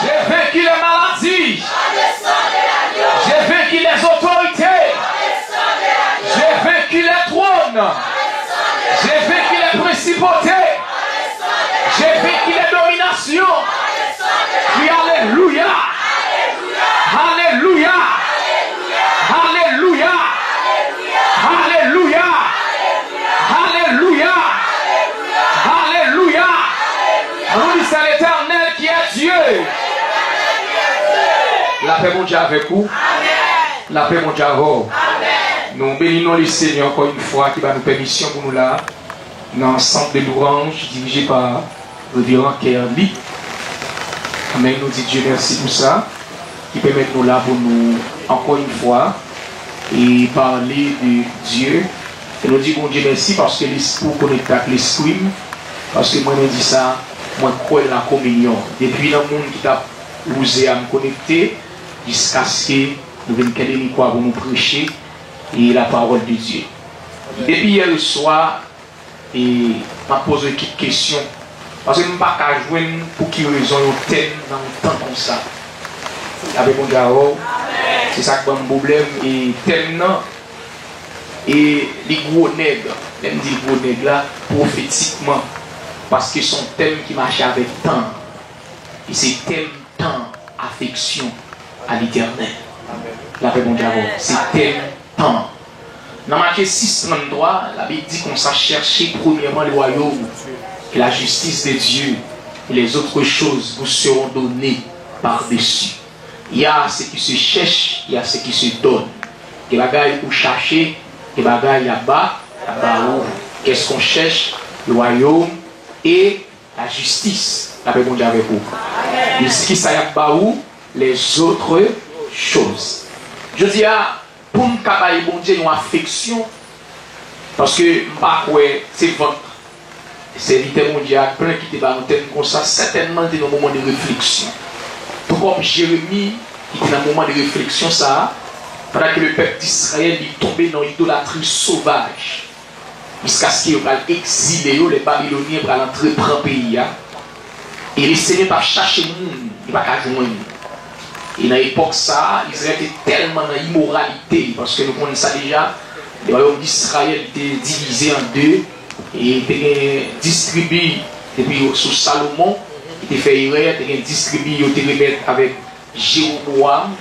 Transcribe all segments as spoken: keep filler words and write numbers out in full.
J'ai vaincu les maladies. J'ai vaincu les autorités. J'ai vaincu les trônes. J'ai vaincu les principautés. J'ai vaincu les dominations. Crie Alléluia. Alléluia. Alléluia. Alléluia. Alléluia. Alléluia. Annou di, c'est l'Éternel qui est Dieu. Lapè Bondye avèk ou. Lapè Bondye avè w. Nou beni non Lesenyè ankò yon fwa ki ba nou pèmisyon pou nou la nan sant de louanj dirije pa Reveran Kerly. Amèn. Nou di Dye mèsi pou sa, ki pèmèt nou la pou nou ankò yon fwa e pale de Dye. E nou di Bondye mèsi paske lespri w konekte ak lespri m. Paske mwen, mwen di sa, mwen kwè nan kominyon. Depi nan moun ki t ap wouze a, m konekte, jiskaske nou vin kenbe mikwo a pou nou preche e la parole de Dieu. Depi yè swa, e m ap poze w kèk kesyon. Paske m pa ka jwenn pou ki rezon yon tèm nan yon tan konsa. Lapè Bondye avè w. Se sa k ban m pwoblèm. E tèm nan, e li gwo nèg. Lè m di l gwo nèg la, pwofetikman. Paske se yon tèm ki mache avèk tan. E se tèm tan, affection à l'Éternel. Lapè Bondye avè w. Se tèm tan. Nan Mache sis tranntwa, Labib di konsa, cherchez premièrement le royaume et la justice de Dieu, et les autres choses vous seront données par-dessus. Il y a ce qui se cherche, il y a ce qui se donne. Gen bagay ou chache, gen bagay y ap ba, y ap ba ou. Qu'est-ce qu'on cherche? Le royaume et la justice. Lapè Bondye avèk ou. Li di kisa y ap ba ou? Les autres choses. Jodi a, pou m ka bay Bondye yon afeksyon, paske m pa kwè se vant sèvitè Bondye a k plen ki te ba yon tèm konsa, sètènman, li te nan moman de refleksyon. Tou kòm Jeremi, ki te nan moman de refleksyon sa a, pandan ke le pèp d'Izrayèl li tonbe nan idolatri sovaj, jiskaske yo pral egzile yo, lè Babilonyen pral antre pran peyi a. E Lesenyè t ap chache moun, li pa ka jwenn. E nan epòk sa a, Izrayèl te tèlman nan imoralite, paske nou konn sa deja, le wayòm d'Izrayèl te divize an de, e te gen dis tribi, depi sou Salomon, ki te fè erè, te gen dis tribi yo te remèt avèk Jewobowam,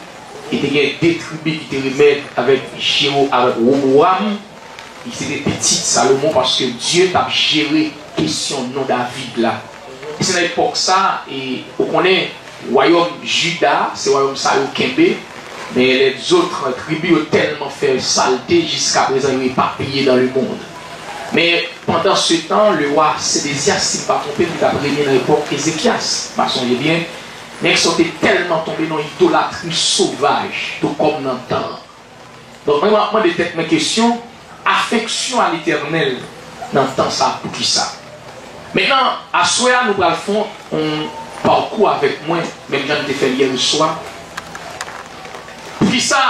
e te gen de tribi ki te remèt avèk Jewo-, avèk Wobowam, ki se te pitit Salomon, paske Dye t ap jere kesyon non David la. E se nan epòk sa, e, ou konnen, wayòm Jida, se wayòm sa yo kenbe, men lèzòt tribi yo tèlman fè salte, jiskaprezan yo epapiye dans le monde. Men, pandan se tan, le wa Sedezyas, si m pa twonpe m, li t ap renye nan epòk Ezekyas, m pa sonje byen, nèg sa yo te tèlman tonbe nan idolatri sovaj, tou kòm nan tan an. Donk, mwen, m ap mande tèt mwen kesyon, afeksyon a Letènèl nan tan sa a, poukisa? Mentnan, aswè a, nou pral fè yon pakou avèk mwen, menm jan n te fè l yè swa. Poukisa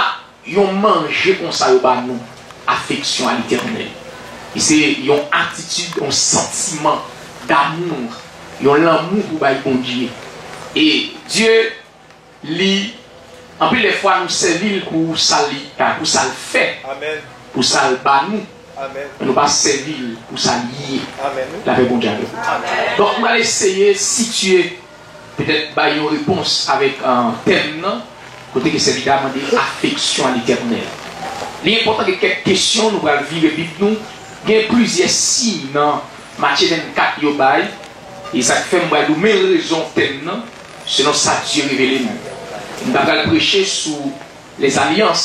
yon manje konsa yo ba nou, afeksyon a Letènèl? E se yon atitid, yon santiman damou, yon lanmou pou bay Bondye. E Dye, li, anpil lè fwa nou sèvi l pou sa li, pou sa l fè, pou sa l ba nou. Men nou pa sèvi l pou sa li ye. Lapè Bondye avè w. Donk, m pral eseye sitiye, petèt bay yon repons avèk, euh, tèm nan, kote ke sèvitè a mande afeksyon a Letènèl. Li enpòtan ke kèk kesyon, nou pral vire Bib nou. Gen plizyè siy nan Matye vennkat yo bay, e sa k fè m pral di w men rezon tèm nan, selon sa Dye revele m. M ta pral preche sou lèzalyans,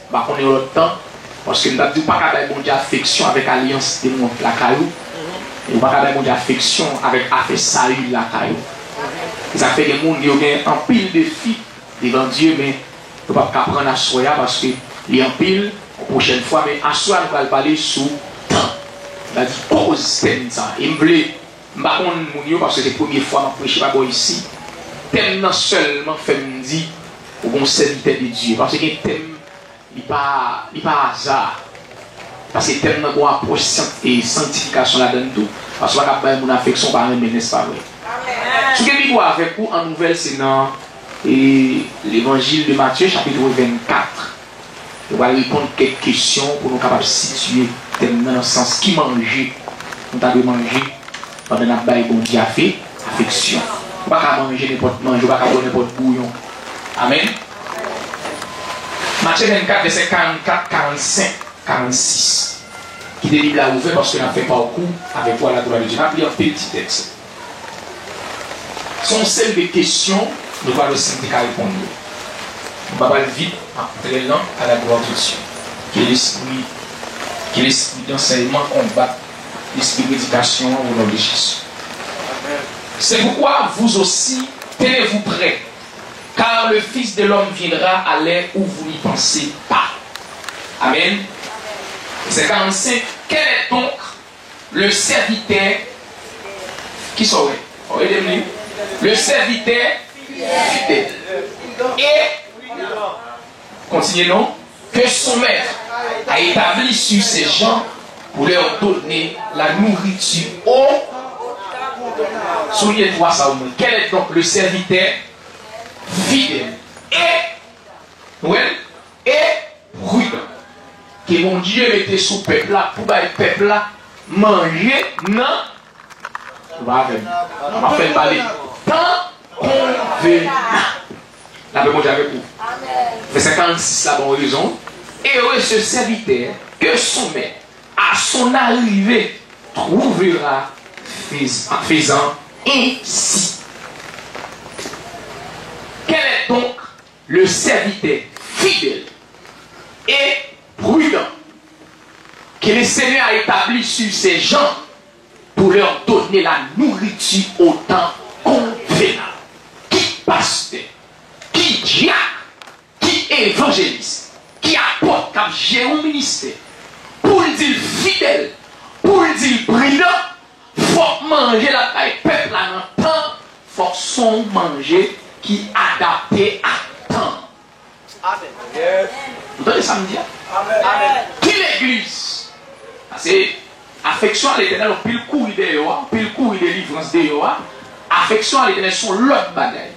m pa konnen yon lòt tan, paske m t ap di w pa ka bay Bondye afeksyon avèk alyans de mont lakay ou, e ou pa ka bay Bondye afeksyon avèk afè Sayil lakay ou. Se sa k fè gen moun yo gen anpil defi devan Dye, men yo p ap ka pran aswè a paske li anpil, yon pwochèn fwa, men aswè a nou pral pale sou tan. M ta di koz tèm sa, e m vle M pa konn moun yo, paske se premye fwa m ap preche pa bò isi. Tèm nan sèlman fè m di, ou gon sèvitè de Dye. Paske gen tèm, li pa, li pa aza. Paske tèm nan gon apwòch sant-, e sanktifikasyon ladan l tou. Paske w pa ka bay moun afeksyon w pa renmen, nèspa vre? Si w gen Bib ou avèk ou, ann ouvè l, se nan, e, Levanjil de Matye, chapit vennkat. Nou pral reponn kèk kesyon pou nou kapab sitiye tèm nan nan sans ki manje nou ta dwe manje pandan n ap bay Bondye afe-, afeksyon. Ou pa ka manje nenpòt manje, ou pa ka bwè nenpòt bouyon. Amèn. Matye vennkat, vèsè karannkat, karannsenk, karannsis. Kite Bib la ouvè paske n ap fè pakou avèk ou à la gloire de Dieu. N ap li anpil ti tèks. Se yon seri de kesyon nou pral wè si nou te ka reponn yo. Nou pa pral vit, n ap trè lan à la gloire de Dieu. Que l'esprit, que l'esprit d'enseignement combatte l'esprit de prédication au nom de Jésus. C'est pourquoi vous aussi, tenez-vous prêts, car le Fils de l'homme viendra à l'heure où vous n'y pensez pas. Amen. Vèsè karannsenk. Quel est donc le serviteur, kisa w wè? Ede m li. Le serviteur fidèle et, continuez non, que son maître a établi sur ses gens pour leur donner la nourriture au, souliye twa sa ou mwen. Quel est donc le serviteur fidèle et, nou wè l? E pridan. Ke Bondye mete sou pèp la pou bay pèp la manje nan, ou pa avè m, m ap fè l pale, tan konvenab. Lapè Bondye avèk ou. Vèsè karannsis la ban w rezon. Heureux ce serviteur que son maître, à son arrivée, trouvera fais-, faisant ainsi. Quel est donc le serviteur fidèle et prudent que le Seigneur a établi sur ses gens pour leur donner la nourriture au temps convenable. Ki pastè, ki dyak, ki evanjelis, ki apot k ap jere yon ministè, pou l di l fidèl, pou l di l pridan, fòk manje l ap bay pèp la nan tan, fòk se yon manje ki adapte ak tan. Amèn. Ou tande sa m di a? Amèn. Ki legliz? Paske afeksyon a Letènèl, anpil kouri dèyè a, anpil kouri delivrans dèyè a. Afeksyon a Letènèl se yon lòt bagay.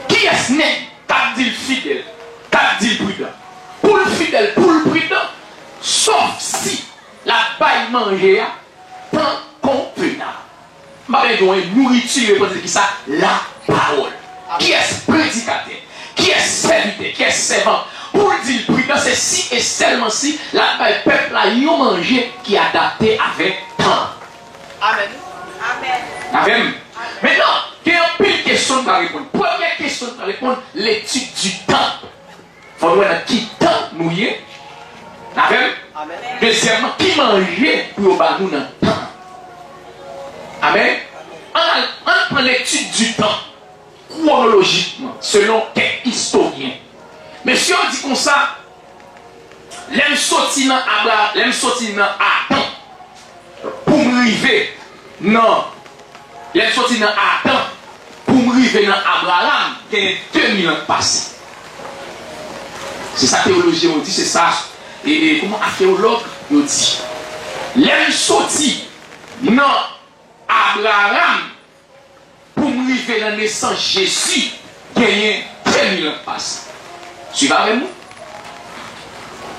Kiyès nèg k ap di l fidèl, k ap di l pridan? Pou l fidèl, pou l pridan, sòf si l ap bay manje a tan konvenab. M pa bezwen nouriti, reponn se kisa? Lapawòl. Kiyès predikatè? Kiyès sèvitè? Kiyès sèvant? Pou l di l pridan, se si e sèlman si l ap bay pèp la yon manje ki adapte avèk tan. Amèn. Amèn. Avè m? Mentnan, gen anpil kesyon n pa reponn. Premye kesyon n pa reponn, l'étude du temps. Fò n wè nan ki tan nou ye. N avè m? Amèn. Dezyèmman, ki manje pou yo ba nou nan tan? Amèn. Ann al, ann pran l'étude du temps, kwonolojikman, selon kèk istoryen. Mesye yo di konsa, lè m soti nan Abra-, lè m soti nan Adan, pou m rive nan, lè m soti nan Adan pou m rive nan Abraram, genyen de mil an k pase. Se sa teyolojyen yo di, se sa, e, e, kòman, akeyològ yo di. Lè m soti nan Abraram pou m rive nan nesans Jezi, genyen de mil an k pase. Swiv avè m wi.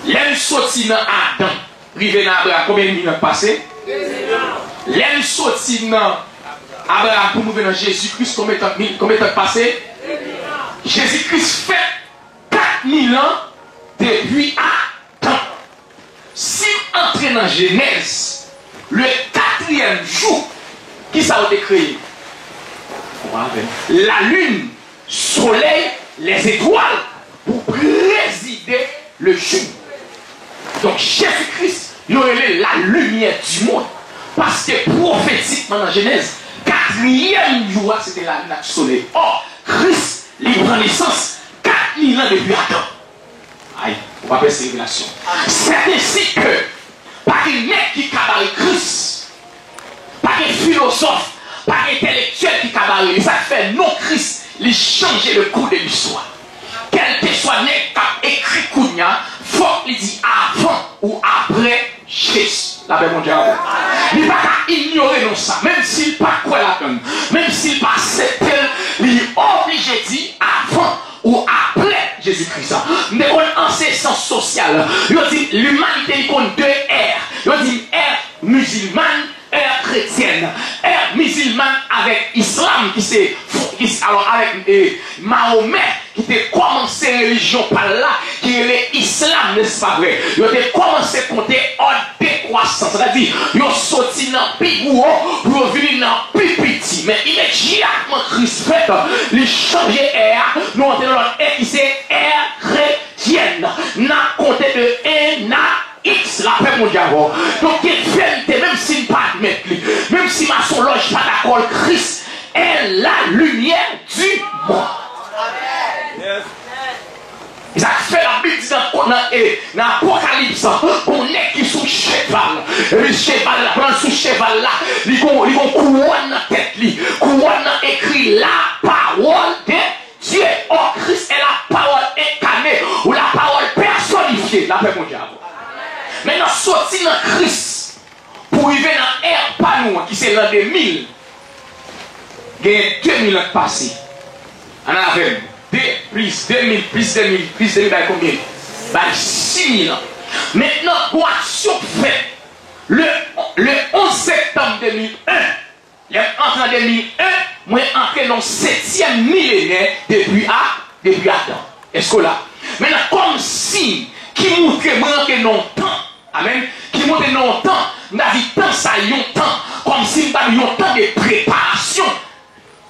Lè m soti nan Adan, rive nan Abraram, konbyen mil an k pase? Lè m soti nan Abraram pou m rive nan Jezi Kris, konbyen tan, konbyen tan k pase? Jezi Kris fèt kat mil an depi Adan. Si m antre nan Jenèz, le katriyèm jou, kisa yo te kreye? Lalin, solèy, lèzetwal, pou prezide le jou. Donk, Jezi Kris, yo rele la lumière du monde. Paske pwofetikman nan Jenèz, katriyèm jou a, se te lalin ak solèy. Ò, Kris, li pran nesans kat mil an depi Adan. Ay, ou pa pèse revelasyon. C'est ainsi que pa gen nèg ki ka bare Kris. Pa gen filozòf, pa gen entèlektyèl ki ka bare li. Sa k fè non Kris, li chanje le cours de l'histoire. Kèlkeswa nèg k ap ekri kounye a, fòk li di avan ou aprè Jezi. Lapè Bondye avè w. Li pa ka inyore non sa, menm si l pa kwè ladan l, menm si l pa aksepte l, Jezikri sa. M te konn anseye syans sosyal. Yo di limanite li konn de ère. Yo di ère mizilmàn, ère kretyèn. Ère mizilmàn avèk islam ki se, ki se, alò, avèk, eh, Mahomè ki te kòmanse relijyon pa l la, ki rele islam, nèspa vre? Yo te kòmanse konte òd dekwasans, sètadi yo soti nan pi gwo pou yo vini nan pi piti. Men imedyatman Kris fèt, li chanje ère a, nou antre nan lòt ère ki se ère kretyèn. N ap konte de en a x, lapè Bondye avè w. Donk, gen verite, menm si n pa admèt li, menm si masonlòj pa dakò l, Kris est la lumière du monde. E sa k fè Labib di nan, nan, e, nan Apokalips, gon nèg ki sou cheval. Epi cheval la, pandan l sou cheval la, li gon, li gon kouwòn nan tèt li. Kouwòn nan ekri la parole de Dieu. Or, Christ est la parole incarnée, ou la parole personnifiée. Lapè Bondye avè w. Mentnan, soti nan Kris pou rive nan ère pa nou an, ki se l'an deux mille, genyen de mil an k pase. Ann avè m. De plis de mil, plis de mil, plis de mil bay konbyen? Bay sis mil an. Mentnan, gon aksyon k fèt. Le, le onze septanm de mil en, lè m antre an de mil en, mwen antre nan setyèm milenè depi a, depi Adan. Èske w la? Mentnan, kòm siy ki montre mwen antre nan yon tan, amèn, ki montre nan yon tan, m ta di tan sa yon tan, kòm si m ta di yon tan de preparasyon.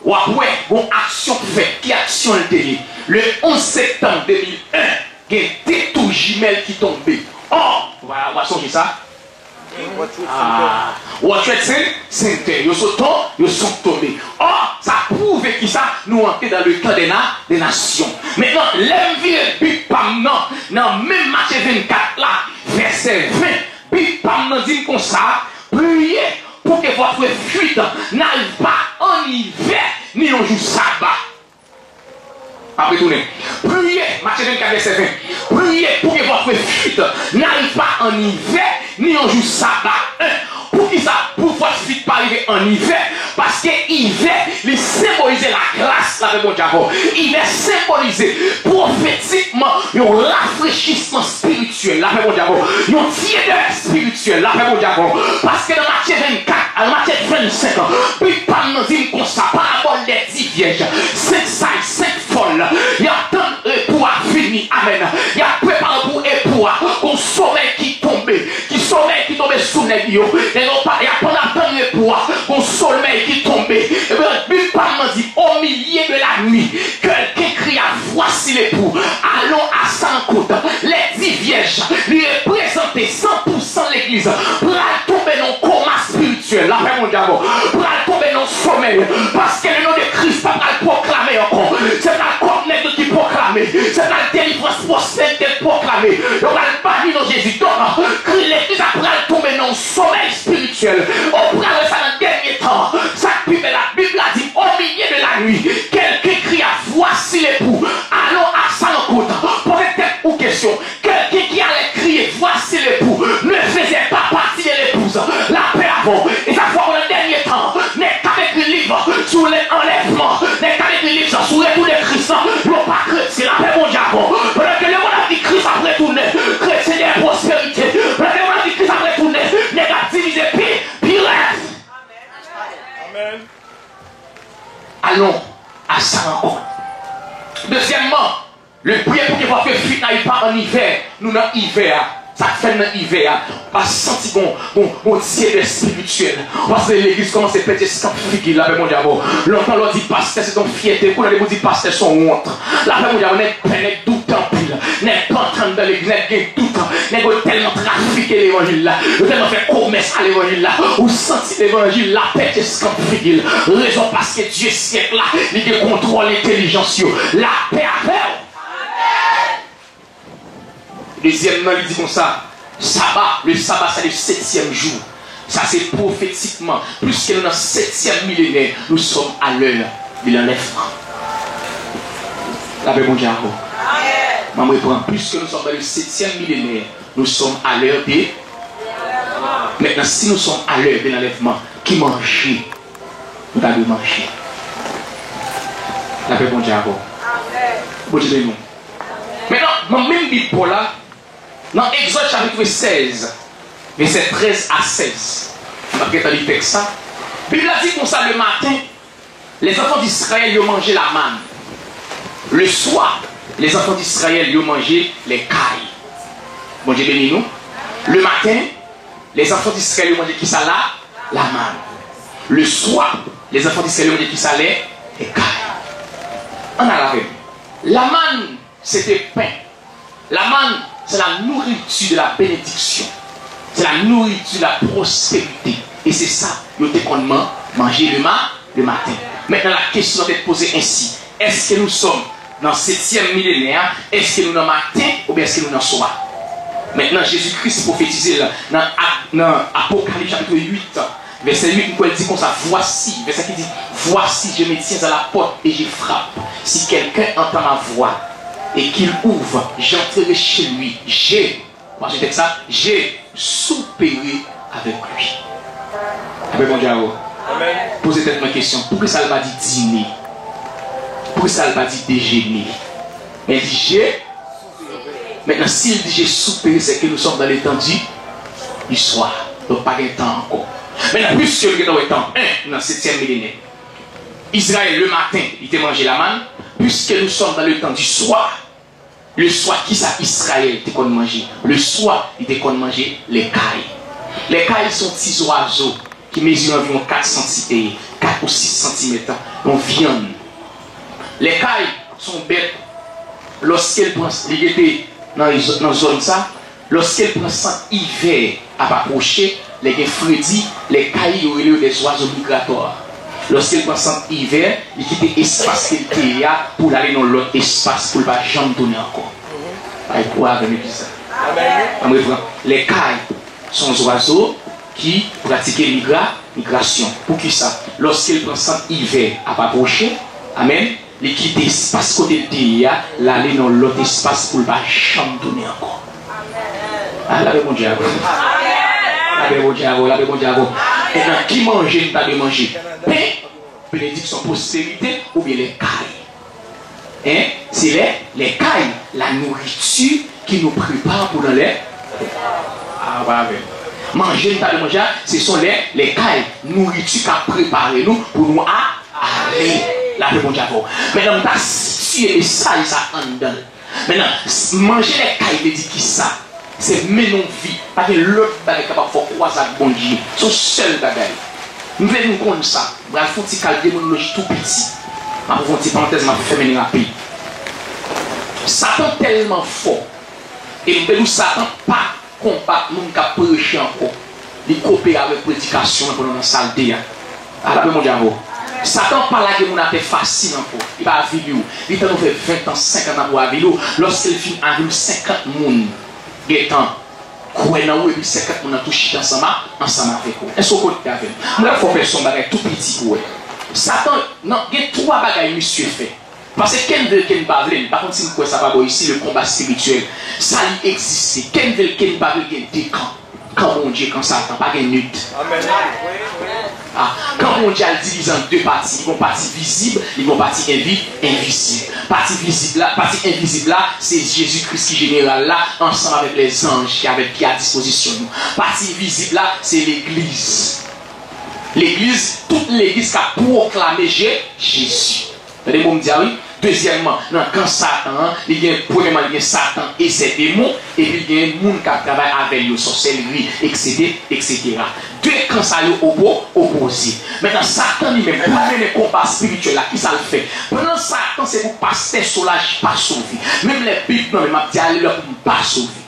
W ap wè, gon aksyon k fèt. Ki aksyon l te ye? Le onze septanm de mil en, gen de tou jimèl ki tonbe. Ò, w a, w a sonje sa? Ah, World Trade Cen-, Center, yo sot ton-, yo sot tonbe. Ò, sa pwouve ki sa? Nou antre dans le temps des na-, des nations. Mentnan, lè m vire Bib pa m nan, nan menm Matye vennkat la, vèsè ven, Bib pa m nan di m konsa, priye pour que votre fuite n'arrive pas en hiver, ni un jour sabbat. M ap retounen. Priye, Matye vennkat, vèsè ven. Priye pour que votre fuite n'arrive pas en hiver, ni un jour sabbat. En, poukisa? Pou vòt fuit pa rive an ivè, paske ivè, li senbolize lagras, lapè Bondye avè w. Ivè senbolize pwofetikman yon rafrechisman espirityèl, lapè Bondye avè w. Yon tyedè espirityèl, lapè Bondye avè w. Paske nan Matye vennkat, al Matye vennsenk, Bib pa m nan di m konsa, parabòl dè dis vyèj, senk saj, senk fòl, y ap tann epou a vini, amèn. Y ap prepare pou epou a, gon somèy ki tonbe, ki somèy ki tonbe sou nèg yo. Nèg yo pa, y ap, pandan y ap tann epou a, gon somèy ki tonbe. Ebyen, Bib pa m nan di, au milieu de la nuit, quelqu'un cria, voici l'époux, allons à sa rencontre. Lè dis vyèj, li reprezante san pou san legliz, pral tonbe nan koma espirityèl, lapè Bondye avè w, pral tonbe nan somèy, paske le nom de Christ pa pral pwoklame ankò. Se pral kòk nèg yo ki pwoklame, se pral delivrans, pwosperite k pwoklame. Yo pral bani non Jezi. Donk, kri legliz la pral tonbe nan somèy espirityèl. Ou pral wè sa nan dènye tan. Sa k pi bèl la, Bib la di, au milieu de la nuit, quelqu'un cria, voici l'époux, allons à sa rencontre. Poze tèt ou kesyon. Quelqu'un qui allait crier, voici l'époux, ne faisait pas partie de l'épouse. Lapè avè w. E sa fè w nan dènye tan, nèg k ap ekri liv sou lè-, anlèvman, nèg k ap ekri liv sou retou de Kris lan, yo pa kretyen. Lapè Bondye avè w. Pandan ke lemonn ap di Kris ap retounen, kretyen dèyè pwosperite. Pandan ke lemonn ap di Kris ap retounen, nèg ap divize pi, pi rèd. Amèn. Allons à sa rencontre. Dezyèmman, le priye pou ke vòt fuit n'arrive pas en hiver. Nou nan ivè a. Sa k fè n nan ivè a? Ou pa santi gon, gon, gon tyedè espirityèl? Ou pa santi legliz kòmanse pèt eskanp figi l, lapè Bondye avè w? Lontan lè w di pastè se t on fyète, kounye a depi w di pastè se on wont. Lapè Bondye avè w, nèg pè, nèg doute anpil. Nèg pa antre anndan legliz, nèg gen dout. Nèg yo tèlman trafike levanjil la, yo tèlman fè komès a levanjil la, ou santi levanjil la pèt eskanp figi l. Rezon paske dye syèk la, li gen kontwòl entèlijans yo. Lapè avè w. Dezyèm nan, li di konsa, saba, le sabbat, c'est le septième jour. Sa se pwofetikman, puiske nou nan setyèm milenè, nous sommes à l'heure de l'enlèvement. Lapè Bondye avè w. M ap reprann, puiske nous sommes dans le septième millénaire, nous sommes à l'heure de. Mentnan, si nou sòm a lè de lanlèvman, ki manje nou ta dwe manje? Lapè Bondye avè w. Bondye beni w. Nan menm Bib pa w la, nan Egzòd chapit sèz, vèsè trèz a sèz, m ap gentan li tèks sa. Bib la di konsa: Le matin, les enfants d'Israël yo manje la manne. Le soir, les enfants d'Israël yo manje les cailles. Bondye beni nou. Le matin, les enfants d'Israël yo manje kisa la? La manne. Le soir, les enfants d'Israël yo manje kisa? Les, les cailles. Ann al avè m. La manne, se te pen. La manne, c'est la nourriture de la bénédiction. C'est la nourriture de la prospérité. E se sa yo te konn man-, manje le ma-, le matin. Maintenant, la question doit être posée ainsi. Est-ce que nous sommes dans septième millénaire? Est-ce que nou nan maten oubyen est-ce que nou nan swa? Maintenant, Jezi Kris pwofetize l nan, nan Apokalips chapit uit, vèsè uit, m kwè l di konsa: Voici, vèsè ki di: Voici, je me tiens à la porte et je frappe. Si quelqu'un entend ma voix et qu'il ouvre, j'entrerai chez lui. Je, ou pa sou tèks sa, je souperai avec lui. Apre Bondye avè w. Poze tèt mwen kesyon, poukisa l pa di dine? Poukisa l pa di dejene? Men l di je. Maintenant, si l di je souperai, c'est que nous sommes dans le temps du, du soir. Donk, pa gen tan ankò. Maintenant, puisque nou gentan wè tan en nan septième millénaire, Israël, le matin, li te manje la manne. Puisque nous sommes dans le temps du soir, le soir, kisa Israël te konn manje? Le soir, li te konn manje les cailles. Les cailles se yon ti zwazo ki mezire anviwon kat santi-, e, kat ou sis santimèt, yon vyann. Les cailles se yon bèt, lòske l pran, li rete nan, nan zòn sa, lòske l pran sant ivè ap apwoche, lè gen fredi, les cailles yo rele yo des oiseaux migratoires. Lòske l pran sant ivè, li kite espas ke l te ye a pou l ale nan lòt espas pou l pa janm tounen ankò. Ay, kwè avè m epi sa. Ann reprann. Les cailles se yon zwazo ki pratike migra-, migrasyon. Poukisa? Lòske l pran sant ivè ap apwoche, amèn, li kite espas kote l te ye a, l ale nan lòt espas pou l pa janm tounen ankò. A, lapè Bondye avè w. Lapè Bondye avè w, lapè Bondye avè w. E nan ki manje n ta dwe manje? Pen, benediksyon, pwosperite, oubyen les cailles? Hein? Se les, les cailles, la nourriture qui nous prépare pour dans les, a, pa avè m. Manje n ta dwe manje a, se son les, les cailles, nouriti k ap prepare nou pou nou a, ale. Lapè Bondye avè w. Mentnan, m ta sitiye mesaj sa anndan l. Mentnan, s-, manje les cailles vle di kisa? Se mennen w vi. Pa gen lòt bagay k kapab fè w kwaze ak Bondye. Se yon sèl bagay. M vle nou konn sa. M pral fè yon ti kalkil demonoloji tou piti. M ap ouvri yon ti parantèz, m ap fèmen li rapid. Satan tèlman fò. E m te di w, Satan pa konbat moun k ap preche ankò. Li kopere avèk predikasyon an pandan nan sa l te a. A, lapè Bondye avè w. Satan pa lage moun atè fasil ankò. Li pa avili w. Li tann ou fè ven tan, senkant an pou avili w. Lòske l fin avili w, senkant moun gentan kwè nan ou, epi senkant moun nan tou chita ansanm a, ansanm avèk ou. Èske w konekte avè m? Mwen fè w fè yon bagay tou piti pou wè. Satan, nan, gen twa bagay misye fè. Paske ke n vle l, ke n pa vle l, m pa konn si n kwè sa pa bò isi, le konba espirityèl. Sa li egziste. Ke n vle l, ke n pa vle l, gen de kan. Kan Bondye, kan Satan, pa gen nèt. A, kan Bondye al divize an de pati, li gon pati vizib, li gon pati envi-, envizib. Pati vizib la, pati envizib la, se Jezi Kris ki jeneral la, ansanm avèk lèzanj ki avèk, ki a dispozisyon nou. Pati vizib la, se legliz. Legliz, tout legliz k ap pwoklame Je-, Jezi. Tande bon m di a wi. Dezyèmman, nan kan Satan an, li gen, premyèman, li gen Satan e sè demon, epi li gen moun k ap travay avè l yo, sòsèlri, etsetera, etsetera. De kan sa yo opo-, opoze. Mentnan, Satan li menm, pou l mennen konba espirityèl la, kisa l fè? Plan Satan se pou pastè Solaji pa sove. Menm lè Bib nan men m ap di alelouya pou m pa sove.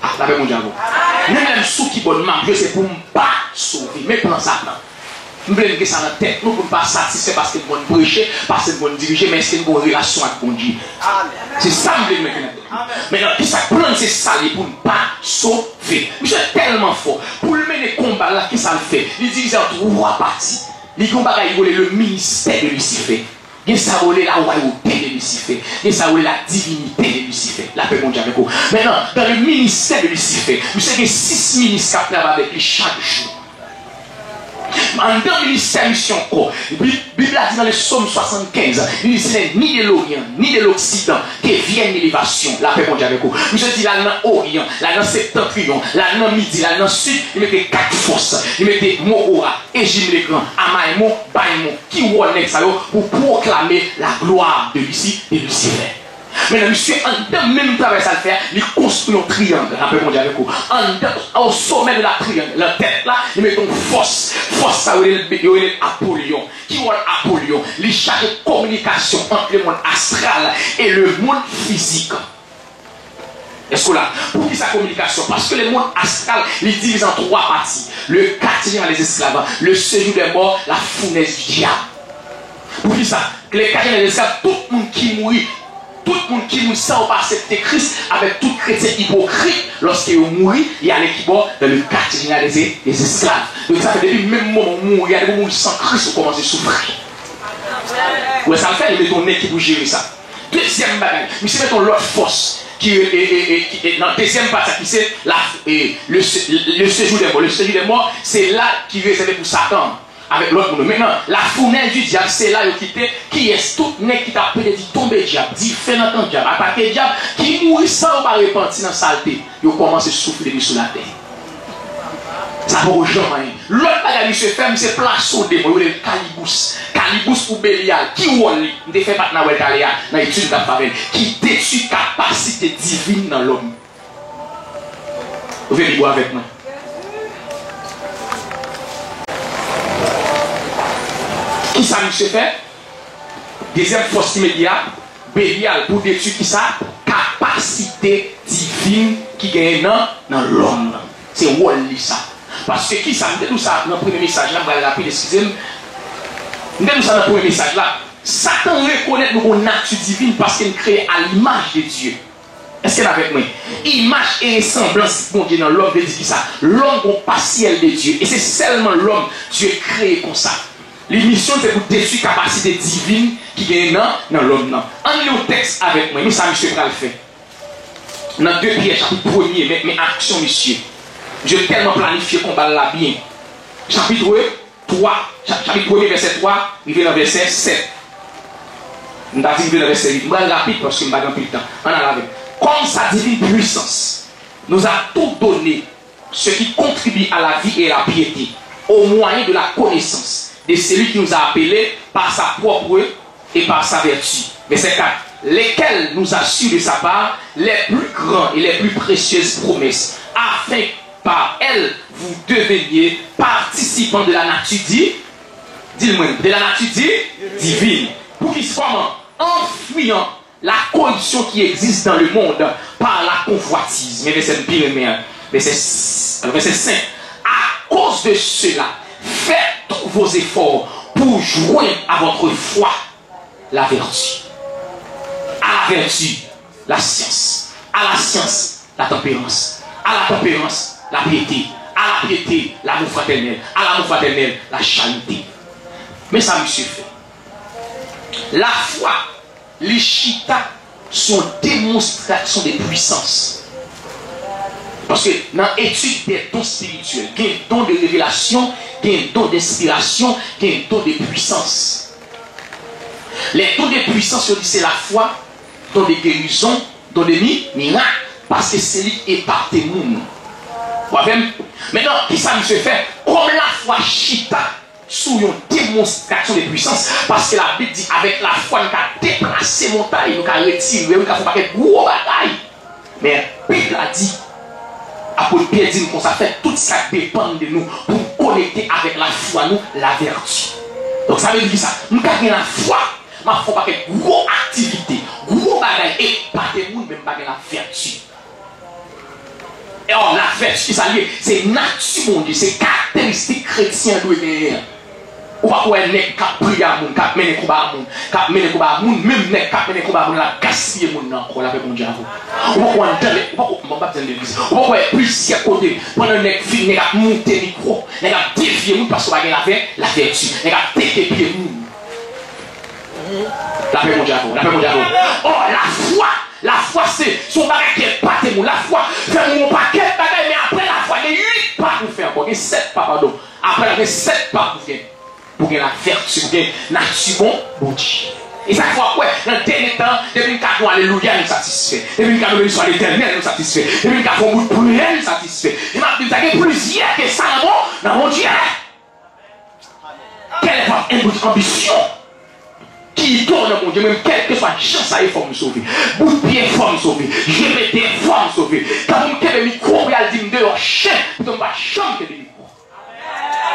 A, lapè Bondye avè w. Menm lè m sou kibòd m ap jwe, se pou m pa sove. Men plan Satan. M vle n gen sa nan tèt nou pou n pa satisfè paske n konn preche, paske n konn dirije, men èske n gen yon relasyon ak Bondye? Se sa m vle n mete nan tèt nou. Mentnan, kisa k plan n se sa l ye pou n pa sove. Misye tèlman fò. Pou l mennen konba l la, kisa l fè? Li divize an twa pati. Li gen yon bagay li rele le ministè de Lisifè. Gen sa yo rele la royauté de Lisifè. Gen sa yo rele la divinité de Lisifè. Lapè Bondye avèk ou. Mentnan, dans le ministère de Lisifè, misye gen sis minis k ap travay avèk li chak jou. Anndan ministè misyon ankò, Bib, Bib la di nan le Sòm swasannkenz, li di, ce n'est ni de l'Orient, ni de l'Occident, que vienne l'élévation. Lapè Bondye avèk ou. Misye di l al nan Oryan, l al nan Septantriyon, l al nan Midi, l al nan Sid, li mete kat fòs, li mete Mogora, Ejim Legran, Amaymon, Baymon. Ki wòl nèg sa yo? Pou pwoklame la gloire de Lusi-, de Lucifer. Mentnan, misye anndan menm travay sa l fè a, li konstwi yon triyang, lapè Bondye avèk ou. Anndan, au sommet de la triangle, nan tèt la, li mete yon fòs. Fòs sa yo rele, yo rele l Apolyon. Ki wòl Apolyon? Li chaje kominikasyon ant le monde astral et le monde physique. Èske w la? Poukisa kominikasyon? Paske le monde astral, li divize an twa pati. Le quartier général des esclaves, le séjour des morts, la fournaise du diable. Poukisa? Le quartier général des esclaves, tout moun ki mouri, tout moun ki mouri san yo pa aksepte Kris, avèk tout kretyen ipokrit, lòske yo mouri, y ale kibò? Dans le quartier général des, des esclaves. Donk, sa fè depi menm moman w mouri a, depi w mouri san Kris, ou kòmanse soufri. Ou wè sa l fè? Li mete yon nèg ki pou jere sa. Dezyèm bagay, misye mete yon lòt fòs ki, e, e, e, ki, e, nan dezyèm pati a ki se la, e, le, se- le séjour des morts. Le séjour des morts, se la ki rezève pou Satan avèk lòt moun yo. Mentnan, la fournaise du diable, se la yo kite kiyès? Tout nèg ki t ap plede di tonbe dyab, dife nan kan dyab, atake dyab, ki mouri san yo pa repanti nan salte, yo kòmanse soufle depi sou latè. Sa poko janm anyen. Lòt bagay misye fè, misye plase yon demon, yo rele l Kalibous. Kalibous ou Belyal, ki wòl li? M te fè patnè wè l talè a, nan etid m t ap fè avè l. Ki detwi kapasite divin nan lòm. Ou vle li bò avèk mwen? Kisa misye fè? Dezyèm fòs li mete a, Belyal pou detwi kisa? Kapasite divin ki genyen nan, nan lòm nan. Se wòl li sa. Paske kisa, m te di w sa nan premye mesaj la, m pral rapid, eskize m. M te di w sa nan premye mesaj la. Satan rekonèt nou gon nati divin paske n kreye a l'image de Dieu. Èske n avèk mwen? Imaj e resanblans Bondye nan lòm vle di kisa? Lòm gon pasyèl de Dye. E se sèlman lòm Dye kreye konsa. Li misyon se pou detwi kapasite divin ki genyen nan, nan lòm nan. Ann li yon tèks avèk mwen. Men sa misye pral fè. Nan de Pyè chapit premye, men, men aksyon misye. Misye tèlman planifye konba l la byen. Chapit twa, cha- chapit premye vèsè twa, rive nan vèsè sèt. M ta di rive nan vèsè uit. M pral rapid paske m pa gen anpil tan. Ann al avè m. Comme sa divine puissance nous a tout donné ce qui contribue à la vie et à la piété, au moyen de la connaissance de celui qui nous a appelés par sa propre et par sa vertu. Vèsè kat. Lesquels nous assure de sa part les plus grandes et les plus précieuses promesses, afin que par elles vous deveniez participants de la nature di, di l mwen, de la nature di, divine. Pou ki, kòman? En fuyant la corruption qui existe dans le monde par la convoitise. Men vèsè m pi renmen an. Vèsè, vèsè senk. À cause de cela, faites tous vos efforts pour joindre à votre foi la vertu. À la vertu, la science. À la science, la tempérance. À la tempérance, la piété. À la piété, l'amour fraternel. À l'amour fraternel, la charité. Men sa misye fè. Lafwa, li chita sou yon demonstrasyon de pwisans. Paske nan etid de don espirityèl, gen don de revelasyon, gen don de enspirasyon, gen don de pwisans. Les dons de puissance, yo di se lafwa, don de gerizon, don de mi, mirak, paske se li ki epate moun. W avè m? Mentnan, kisa misye fè? Kòm lafwa chita sou yon demonstrasyon de pwisans, paske Labib di, avèk lafwa, nou ka deplase montay, nou ka retire, nou ka fè yon pakèt gwo bagay. Men Bib la di, apot Pyè di n konsa, fè tout sa k depann de nou pou n konekte avèk lafwa nou, lavèti. Donk, sa vle di kisa? M ka gen lafwa, m ap fè yon pakèt gwo aktivite, gwo bagay, epate moun, men m pa gen lavèti. E ò, lavèti, kisa l ye? Se nati Bondye, se karakteristik kretyen an dwe genyen an. Ou pako wè nèg k ap priye a moun, k ap mennen konba a moun, k ap mennen konba a moun, menm nèg k ap mennen konba a moun la ap gaspiye moun nan ankò, lapè Bondye avè w. Ou pako wè anndan lè, ou pako, bon, m p ap di anndan legliz. Ou pako wè plizyè kote, pandan nèg fin, nèg ap moute mikwo, nèg ap devye moun paske w pa gen lavè, lavèti. Nèg ap teke pye moun. Lapè Bondye avè w, lapè Bondye avè w. Ò, lafwa, lafwa se, se yon bagay ki epate moun. Lafwa fè moun yon pakèt bagay, men apre lafwa, gen uit pa pou fè ankò. Ou gen sèt pa, padon. Apre l gen sèt pa pou gen, pou gen lavèti, pou gen nati bon Bondye. E sa k fè w ap wè, nan dènye tan, depi n ka di yon alelouya, nou satisfè. Depi n ka di yon benediksyon a Letènèl, nou satisfè. Depi n ka fè yon bout priyè, nou satisfè. E m ap di w, sa gen plizyè ke sa nan bon, nan Bondye. Kèlèkèl anbi-, anbisyon ki ido nan Bondye, mwen, kèlkeswa jan sa ye, fò m sove. Bout pye, fò m sove. Je pete, fò m sove. Tankou m kenbe mikwo pou y al di m deyò, chen, pito m pa janm kenbe mikwo.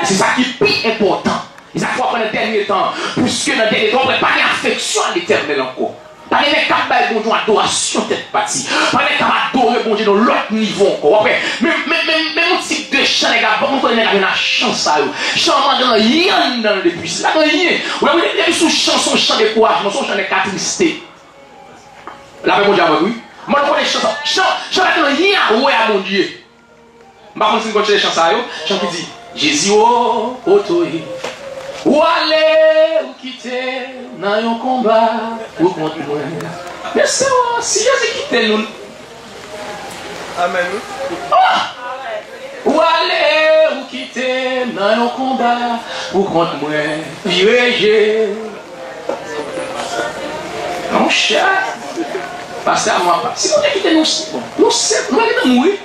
E se sa ki pi enpòtan. E sa k fè w ap wè nan dènye tan, piske nan dènye tan, w ap wè pa gen afeksyon a Letènèl ankò. Pa gen nèg k ap bay Bondye yon adorasyon tèt pati. Pa gen nèg k ap adore Bondye nan yon lòt nivo ankò. W ap wè, men, men, men, men yon tip de chan nèg ap, ou konnen nèg ap jwenn nan chan sa yo. Chan an pa gen anyen anndan l depi. Li pa gen anyen. Ou wè, depi sou chan, se yon chan dekourajman, se yon chan nèg k atriste. Lapè Bondye avè w, wi. Mwen, nou konnen chan sa. Chan, chan pa gen anyen a wè a Bondye. M pa konn si n konn chante chan sa yo, chan ki di, Jezi, o, kote w ye? Ou ale, ou kite m nan yon konba pou kont mwen. Mesye, o, si Jezi kite nou. Amèn, wi. O! Ou ale, ou kite m nan yon konba pou kont mwen. Vire je. Monchè. Pastè a mwen, si Bondye kite nou, bon, nou se, nou pa gentan mouri.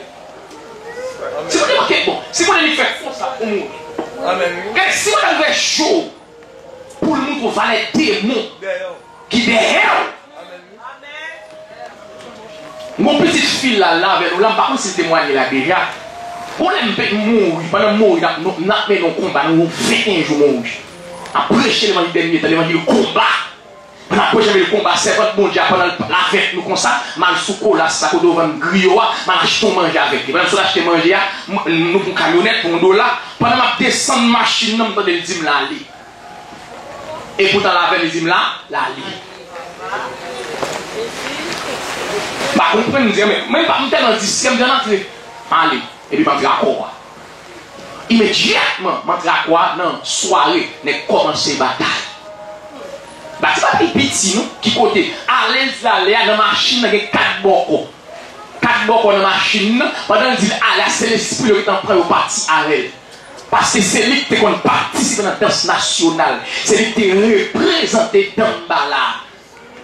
Si Bondye manke, bon, si Bondye li fè konsa pou mouri. Amèn, wi. Gade, si Bondye ouvè je w pou l montre w valè demon ki dèyè w. Gon pitit fi la, la avè nou la, m pa konn si l temwaye la deja. Gon lè m pe mouri, pandan m mouri, n ap, n ap mennen yon konba, nou gon venteyen jou mouri. N ap preche levanjil dènye tan, levanjil konba. Pandan n ap preche levanjil konba, sèvant Bondye a, pandan l avèk nou konsa, m al sou Kolas la, kote yo vann griyo a, m al achte yon manje avèk li. Pandan m sot achte manje a, m, nou pran kamyonèt pou yon dola. Pandan m ap desann machin nan, m tande l di m l ale. Epoutan l avè m, li di m la, l ale. M pa konprann, m di, men, men m tèlman distrè, m di ann antre. M ale. Epi m antre akò a. Imedyatman, m antre akò a, nan sware, nèg kòmanse batay. Batay pa pi piti, non, ki kote. Ale l di l ale a, nan machin nan gen kat bòkò. Kat bòkò nan machin nan, pandan l di l ale a, se lespri yo gentan pran yo pati avè l. Paske se li ki te konn patisipe nan dans nasyonal. Se li ki te reprezante Danmbala.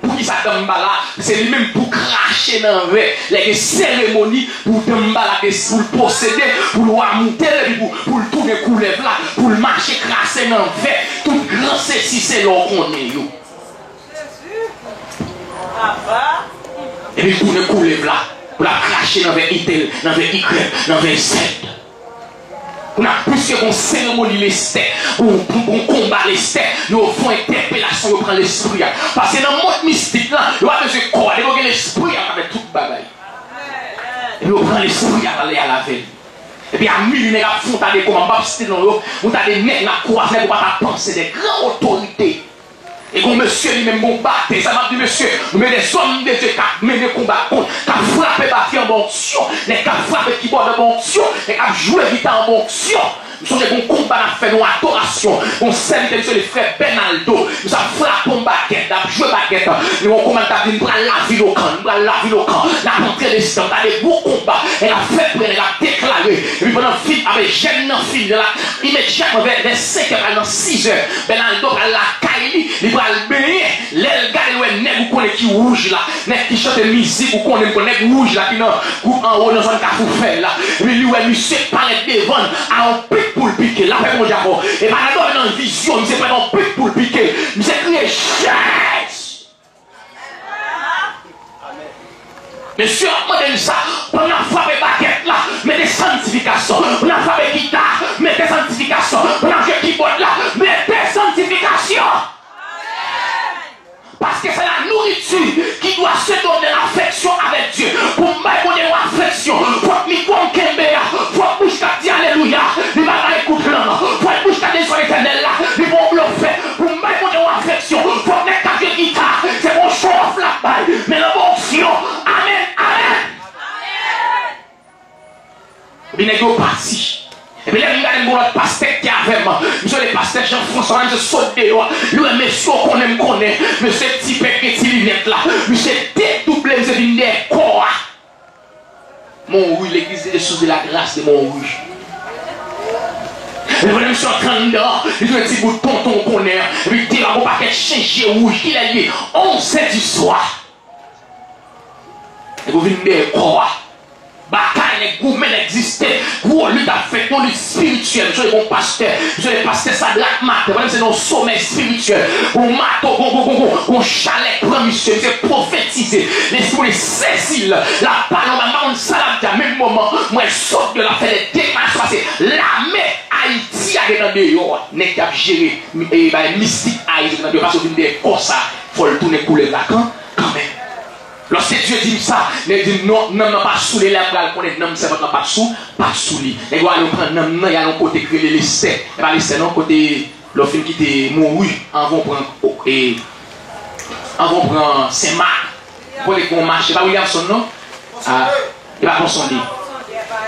Poukisa Danmbala? Se li menm pou krache nan vè. Lè gen seremoni pou Danmbala, pou l posede, pou lwa moute l, epi pou, pou l tounen koulèv la, pou l mache krache nan vè. Tout gran sesi sela w konnen yo. Epi l tounen koulèv la, pou l ap krache nan vè Itèl, nan vè Igrèk, nan vè Zèd. Kounye a, piske gon seremoni lestè, gon, gon, gon konba lestè, yo fè yon entèpelasyon, yo pran lespri a. Paske nan mond mistik lan, yo pa bezwen kò a, depi yo gen lespri a, yo ka fè tout bagay. Epi yo pran lespri a, ale al avè l. Epi a mili nèg ap fè yon ta de konba, m p ap site non yo, yon ta de nèg n ap kwaze, nèg ou pa ta panse, de gran otorite. E gon mesye li menm gon batè. Sa m ap di mesye, nou mete zòm de Dye k ap mennen konba kont, k ap frape batri anba onksyon, nèg k ap frape kibòd anba onksyon, nèg k ap jwe gita anba onksyon. M sonje gon konba n ap fè nan yon adorasyon. Gon sèvitè misye li frè Bènaldo. Misye ap frape yon bagèt, l ap jwe bagèt. Li gon konba n t ap di m pral lavil Okan, m pral lavil Okan. N ap antre desann, tande gwo konba. Nèg ap fè priyè, nèg ap deklare. Epi pandan fim, apre jèn nan fini la, imedyatman vè, vè senkè pral nan sizè. Bènaldo pral lakay li, li pral benyen. Lè l gade, l wè nèg ou konnen ki wouj la, nèg ki chante mizik ou konnen, m konnen nèg wouj la ki nan gwoup anwo nan zòn Kafou Fèy la. Epi li wè misye parèt devan l, a yon pik pou l pike. Lapè Bondye avè w. E Bènaldo nan vizyon, misye pran yon pik pou l pike. Misye kriye, Jezi! Mesye ap mande n sa, pandan n ap frape bagèt la, mete santifikasyon. Pandan n ap frape gita, mete santifikasyon. Pandan n ap jwe kibòd la, mete santifikasyon. Paske c'est la nourriture qui doit se donner l'affection avec Dieu. Pou m bay Bondye yon afeksyon, fòk mikwo m kenbe a, fòk bouch k ap di alelouya, li pa bay kout lang. Fòk bouch k ap di sou Letènèl la, li pa yon blofè. Pou m bay Bondye yon afeksyon, fòk nèg k ap jwe gita, se pa yon show off l ap bay, men nan bon onksyon. Amèn, amèn. Epi nèg yo pati. Epi lè m gade, m gon lòt pastè ki avè m. Misye rele pastè Jean François, misye sot deyò. Li wè mesye w konnen m konnen. Mesye ti pèk gen ti linèt la. Misye dedouble, misye vin dèyè kò a. Montrouge, L'église de Jésus de la Grâce de Montrouge. Sòt anndan, li jwenn ti bout tonton konnen an. Epi degaje yon pakèt chen je wouj. Kilè l ye? Onz è di swa. Nèg yo vin dèyè kò a. Batay, nèg goumen, nèg egziste. Gwo lit ap fèt, yon lit espirityèl. M sonje gon pastè, m sonje pastè Sadrak Martin, pandan m se nan yon somèy espirityèl. Gon mato, gon, gon, gon, gon, gon chalè pran misye, misye pwofetize. Lespri Bondye sezi l, l ap pale yon bagay, m pa konn sa l ap di a, menm moman, mwen sot de la fè de deklarasyon, pase lame Ayiti a gentan deyò a. Nèg k ap jere, e, bay mistik Ayiti gentan deyò, pase yo vin dèyè kò sa, fò l tounen koulèv la kan, kanmenm. Lòske Dye di m sa, nèg di m non, nanm nan pa sou li, lè m pral konnen nanm sèvant lan pa t sou, pa t sou li. Nèg yo ale yo pran nanm nan, y al yon kote k rele Lestè. E pa Lestè non, kote lè w fin kite Mori, anvan w pran, e, anvan w pran Sen Mak, kote k gen yon mache, pa Williamson non? A, e pa Ponsonde.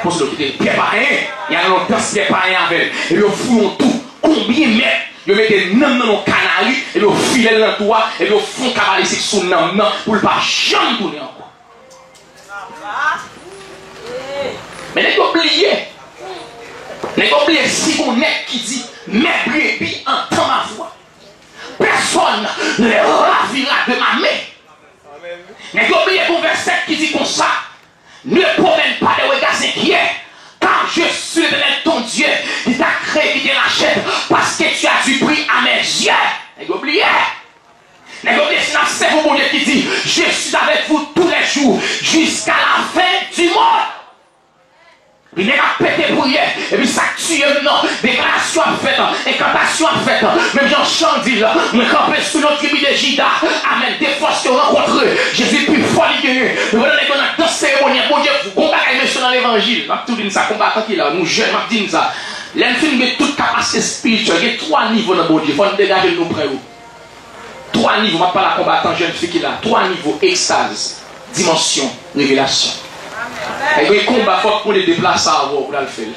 Ponsonde, kite Pyè Payen, y al nan yon dans Pyè Payen avè l. Epi yo fouye yon tou, konbyen mèt? Yo mete nanm nan nan yon kanari, epi yo file l nan tou a, epi yo fè yon kabalèsik sou nanm nan pou l pa janm tounen ankò. Men nèg yo bliye. Nèg yo bliye si gon nèg ki di, Mes brebis entendent ma voix. Personne ne les ravira de ma main. Nèg yo bliye gon vèsè ki di konsa, Ne promène pas de regards inquiets, car je suis l'Éternel ton Dieu, qui t'a créé, qui te rachète, parce que tu as du prix à mes yeux. Nèg yo bliye. Nèg yo bliye si n ap sèvi yon Bondye ki di, Je suis avec vous tous les jours, jusqu'à la fin du monde. Epi nèg ap pete priyè, epi sa k tiye m nan, deklarasyon ap fèt, enkantasyon ap fèt, menm jan Chan di l, mwen kanpe sou yon tribi de Jida, amèn, de fòs yo rankontre, Jezi pi fò li genyen, nou wè nèg yo nan dans seremonyèl, Bondye gon bagay mesye nan levanjil, m ap tou di n sa, konbatan ki la, nou jèn, m ap di n sa, lè n fin gen tout kapasite espirityèl, gen twa nivo nan Bondye, fò n degaje n nou pran yo. Twa nivo, m ap pale a konbatan, jèn fi ki la. Twa nivo, ekstaz, dimansyon, revelasyon. E gen konba, fòk Bondye deplase avè w pou l al fè l.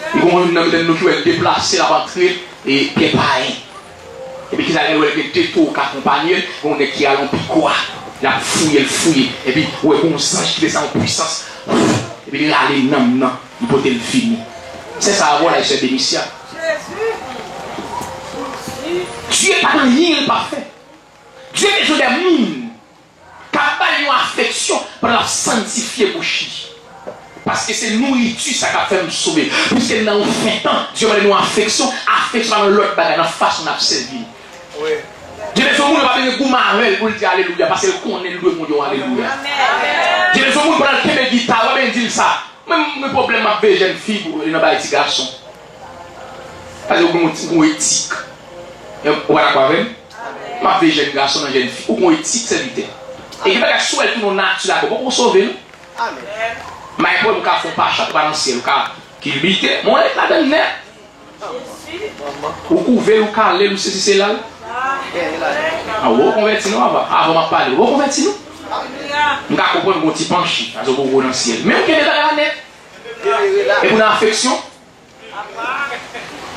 E gen youn nan mitan nou ki wè l deplase, l ap antre, e Pyè Payen. Epi ki sa gen wè l gen de towo k akonpaye l, gen yon nèg ki rale yon pikwa, l ap fouye, l fouye. Epi, ou wè, gen yon zanj ki desann yon pwisans. Epi li rale nanm nan, li pote l vini. Se sa avè w la, sè Benicia. Dye pa gen anyen l pa fè. Dye bezwen de moun k ap ba l yon afeksyon pandan l ap sanntifye bouch li. Paske se nouriti sa k ap fè m sove. Piske n nan yon fen tan, Dye mande nou afeksyon, afeksyon pa nan lòt bagay, nan fason n ap sèvi l. Dye bezwen moun yo pa bezwen goumen avè l pou l di alelouya, paske l konnen l dwe Bondye yon alelouya. Dye bezwen moun pandan l kenbe gita, w ap di l sa. Mwen, m gen pwoblèm, m ap veye jèn fi pou li nan bay ti gason. Paske ou gen yon ti, yon etik. Ou pa dakò avè m? M ap veye jèn gason nan jèn fi. Ou gen yon etik, sèvitè. E gen bagay sou wè l tounen yon nati la, ou poko sove, non. M pa gen pwoblèm, ou ka fè yon pachat, ou pa nan syèl, ou ka kilbite, men w ret ladan l nèt. Ou kouve l, ou kale l, ou sesi sela l. A, ou konvèti non, avan, avan m ap pale. Ou konvèti non? M ka konprann gon ti panchi, paske ou poko nan syèl. Men ou kenbe bagay la nèt. Epi w nan afeksyon.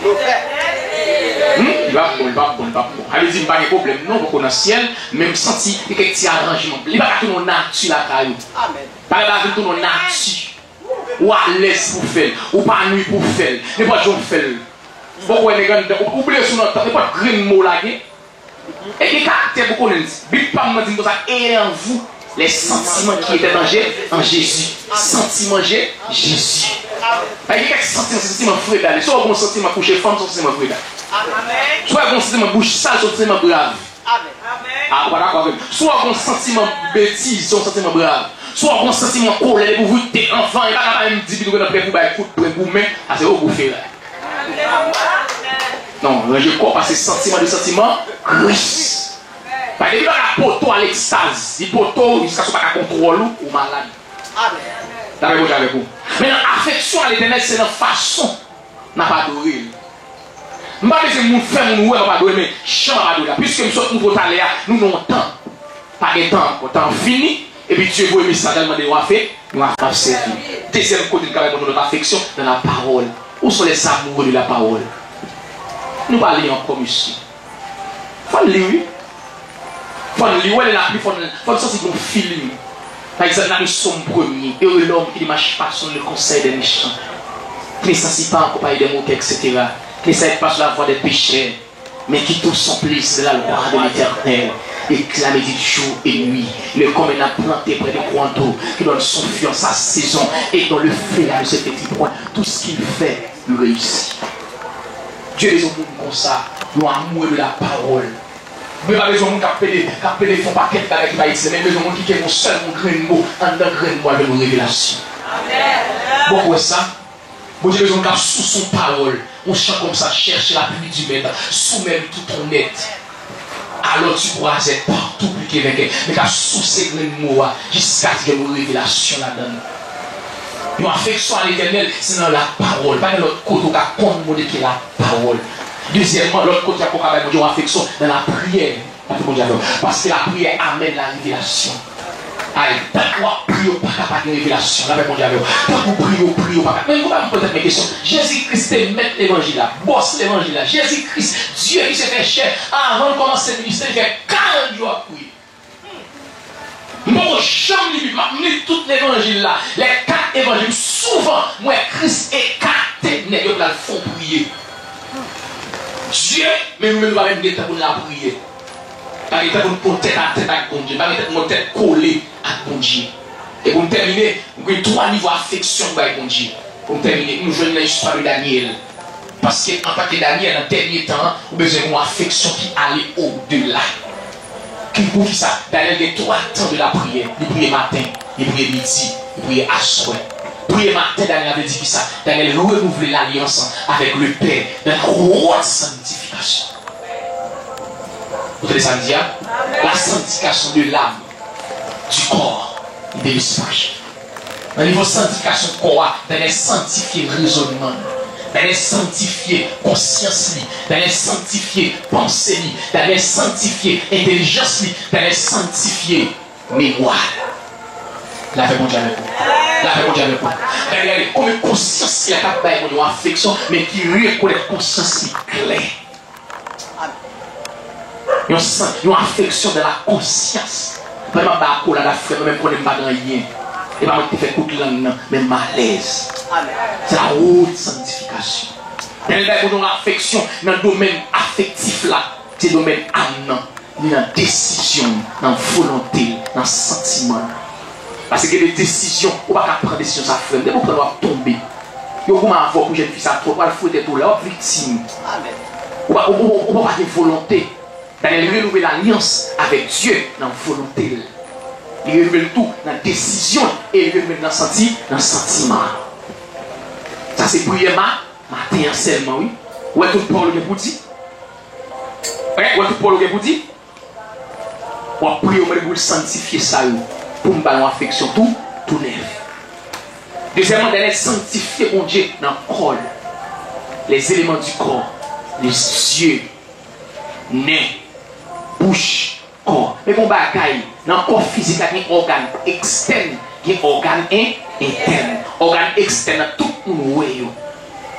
Hmm? Li p ap bon, li p ap bon, li p ap bon. Sa vle di m pa gen pwoblèm non, ou poko nan syèl, men m santi gen kèk ti aranjman. Li pa ka tounen yon nati lakay ou. Pa gen bagay vin tounen yon nati. Ou alèz pou fè l. Ou pa nwi pou fè l. Nenpòt jan w fè l. Bon, ou wè nèg anndan, ou, ou bliye sou nan tan, nenpòt grenn mo w lage. E gen karaktè pou konnen. Bib pa m nan di m konsa, ayez en vous les sentiments qui étaient en Jé-, en Jésus. Santiman Je-, Jezi. Pa gen kèk santiman, se santiman Freda li. Si w gen yon santiman kouche fanm, se yon santiman Freda. Si w gen yon santiman bouch sal, se yon santiman brav. A, ou pa dakò avè m. Si w gen yon santiman betiz, se yon santiman brav. Si w gen yon santiman kòlè, depi w vite anvan, e pa ka pa menm di pito w gentan prè pou bay kout pwen goumen, sa se ogou feray. Non, ranje kò w, paske santiman de santiman, Kris. Paske depi w pa ka pote w a lekstaz, li pote w jiskaske w pa ka kontwòle w, ou malad. Lapè Bondye avèk ou. Men nan afeksyon a Letènèl, se nan fason n ap adore l. M pa bezwen moun fè moun wè m ap adore, men jan m ap adore la. Piske m sot montre w talè a, nou nan yon tan. Pa gen tan ankò. Tan an fini, epi Dye voye mesaj la, l mande yon afè, yon afè sèvi. Dezyèm kote n ka bay Bondye lòt afeksyon, nan lapawòl. Où sont les amoureux de la parole? Nou pa li ankò, mesye. Fò n li, wi. Fò n li, wè lè lapli, fò n, fò n santi gon feeling. Pa egzanp, nan Sòm premye, Heureux l'homme qui ne marche pas selon le conseil des méchants, qui ne s'assied pas en compagnie des moqueurs, et cetera. Ne s'arrête pas sur la voie des pécheurs, mais qui trouve son plaisir dans la loi de l'Éternel, et qui la médite jour et nuit. Il est comme un arbre planté près de courant d'eau, qui donne son fruit en sa saison, et dont le feuillage ne se flétrit point. Tout ce qu'il fait lui réussit. Dye bezwen moun konsa, yon amoureux de la parole. Mwen pa bezwen moun k ap pede, k ap pede fè yon pakèt bagay ki pa itil, men bezwen moun ki gen yon sèl yon grenn mo, anndan grenn mo a gen yon revelasyon. Bon, kwè sa? Bondye bezwen moun k ap sous yon pawòl, yon chan kòmsa, cherche l'appui du Maître, soumets-lui tout ton être. Alors tu pourras être partout plus que vainqueur. Men k ap souse grenn mo a, jiskaske gen yon revelasyon ladan l. Yon afeksyon a Letènèl, se nan lapawòl. Pa gen lòt kote w ka konn Bondye ke lapawòl. Dezyèmman, lòt kote w ka bay Bondye yon afeksyon, nan lapriyè. Paske Bondye avè w. Paske lapriyè amèn la revelasyon. Ay, tank w ap priye, w pa ka pa gen revelasyon. Lapè Bondye avè w. Tank ou priye, w priye, w pa ka. Men, nou pa poze tèt mwen kesyon. Jezi Kris te mèt levanjil la, bòs levanjil la. Jezi Kris, Dye ki se fè chè, avan l kòmanse ministè, li fè karant jou ap priye. M poko janm li Bib, m ap li tout levanjil la. Lè kat evanjil, souvan, m wè Kris ekate nèg yo pou l al fè yon priyè. Dye, men nou menm nou pa menm gen tan pou n lapriyè. Pa gen tan pou n pran tèt a tèt ak Bondye. Pa gen tan pou n pran tèt kole ak Bondye. E pou n tèmine, nou gen twa nivo afeksyon nou bay Bondye. Pou n tèmine, nou jwenn nan istwa de Danyèl. Paske antanke Danyèl, nan dènye tan an, ou bezwen gen yon afeksyon ki ale odela. Ki, poukisa? Danyèl gen twa tan de lapriyè. Li priye maten, li priye midi, li priye aswè. Priye maten, Danyèl ap di kisa? Danyèl renouvle lalyans avèk le Pè nan la haute sanctification. Ou tande sa m di a? La sanctification de l'âme, du corps et de l'esprit. Nan nivo sanktifikasyon kò a, Danyèl sanktifye rezònman l. Danyèl sanktifye konsyans li. Danyèl sanktifye panse li. Danyèl sanktifye entèlijans li. Danyèl sanktifye memwa l. Lapè Bondye avèk ou. Lapè Bondye avèk ou. Danyèl, konbyen konsyans li a k ap bay Bondye yon afeksyon, men ki rekonèt konsyans li klè. Yon san, yon afeksyon dans la conscience. Pandan m ap bay akolad ak frè m, mwen menm konnen m pa gen anyen. E pa mwen ki te fè kout lang nan, men m alèz. Se la haute sanctification. Lè l bay Bondye yon afeksyon nan domèn afektif la, se domèn am nan. Li nan desizyon l, nan volonte l, nan santiman l. Paske gen de desizyon, ou pa ka pran desizyon sa, frè m. Depi w pran l, w ap tonbe. Yo goumen avè w pou jèn fi sa twòp, w al foure tèt ou la, w ap viktim. Ou pa, ou, ou, ou pa gen volonte. Danyèl renouvle lalyans avèk Dye nan volonte l. Li renouvle l tou nan desizyon l, e li renouvle l nan santi, nan santiman l. Sa se priyè ma, maten an sèlman, wi. Ou wè tout pawòl ou gen pou di? Ou wè tout pawòl ou gen pou di? W ap priye, w mande pou l sanktifye sa yo, pou m ba l yon afeksyon tou, tou nèf. Dezyèmman, Danyèl sanktifye Bondye nan kò l. Les éléments du corps, les yeux, nen, bouch, kò. Men gen yon bagay, nan kò fizik la gen ògàn ekstèn, gen ògàn en-, entèn. Ògàn ekstèn nan tout moun wè yo.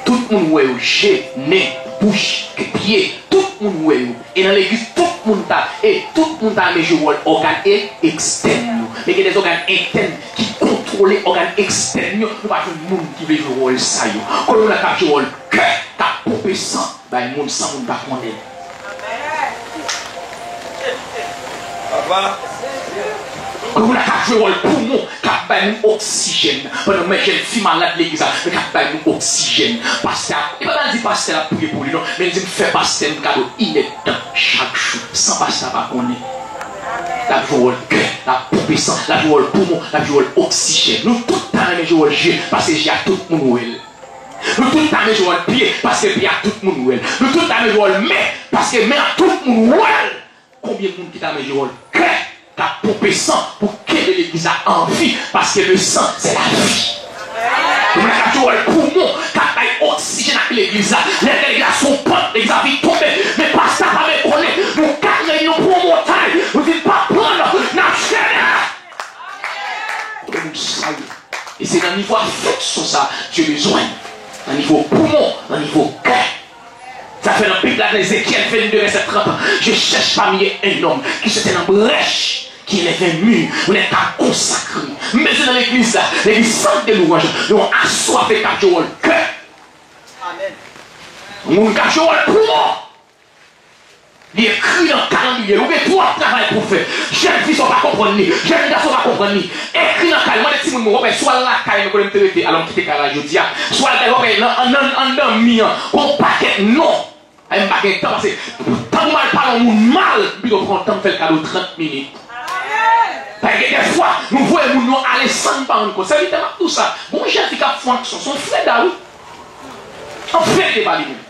Tout moun wè yo, je, nen, bouch, pye, tout moun wè yo. E nan legliz, tout moun ta, e tout moun ta renmen jwe wòl ògàn e-, ekstèn yo. Men gen de ògàn entèn ki kontwole ògàn ekstèn yo. Nou pa jwenn moun ki vle jwe wòl sa yo. Kote moun nan k ap jwe wòl kè, k ap ponpe san bay moun san moun pa konnen. Papa. Kote moun nan k ap jwe wòl poumon, k ap bay moun oksijèn. Pandan mwen jèn fi malad legliz la, men k ap bay moun oksijèn. Pastè a, e pa mal di pastè la ap priye pou li non, men l di m fè pastè m kado inèdtan chak jou, san pastè a pa konnen. L ap jwe wòl kè, l ap ponpe san, l ap jwe wòl poumon, l ap jwe wòl oksijèn. Nou tout ta renmen jwe wòl je, paske je a tout moun wè l. Nou tout ta renmen jwe wòl pye, paske pye a tout moun wè l. Nou tout ta renmen jwe wòl men, paske men an tout moun wè l. Konbyen moun ki ta renmen jwe wòl kè k ap ponpe san pou kenbe legliz la an vi, paske le sang, c'est la vie. Nou menm k ap jwe wòl poumon, k ap bay oksijèn ak legliz la. Lè legliz la sou pant, legliz la vin tonbe. Men pastè a pa vle konnen, nou kat reyinyon pou yon montay, nou di n p ap pran l, n ap jennen. Kote moun sa yo? E se nan nivo afeksyon sa, Dye bezwen. Nan nivo poumon, nan nivo kè. Sa fè nan Bib la, nan Ezekyèl vennde, vèsè trant, je cherche parmi eux un homme qui se tienne en brèche, qui élève un mur, yon nèg k ap konsakre. M bezwen nan legliz la, legliz sant de louwanj, yon aswafe k ap jwe wòl kè. Amèn. Moun ka jwe wòl pou mò. Li ekri nan kalandriye l. Ou gen twòp travay pou w fè. Jèn fi sa w pa konprann li. Jèn gason w pa konprann li. Ekri nan kal. Mande timoun mwen, w ap wè, si w al lakay mwen kote m te rete, alò m kite kay la jodi a. Si w al lakay, w ap wè nan, nan, anndan mi an, gon pakèt non. Ay, m pa gen tan pase. Tankou m al pale yon moun mal, m pito pran tan m fè l kado trant minit. Paske gen dèfwa, nou voye moun nou ale san n pa rann kont. Sèvitè, m ap di w sa. Gon jèn fi k ap fè yon aksyon, se yon freda, wi. An verite pa li menm.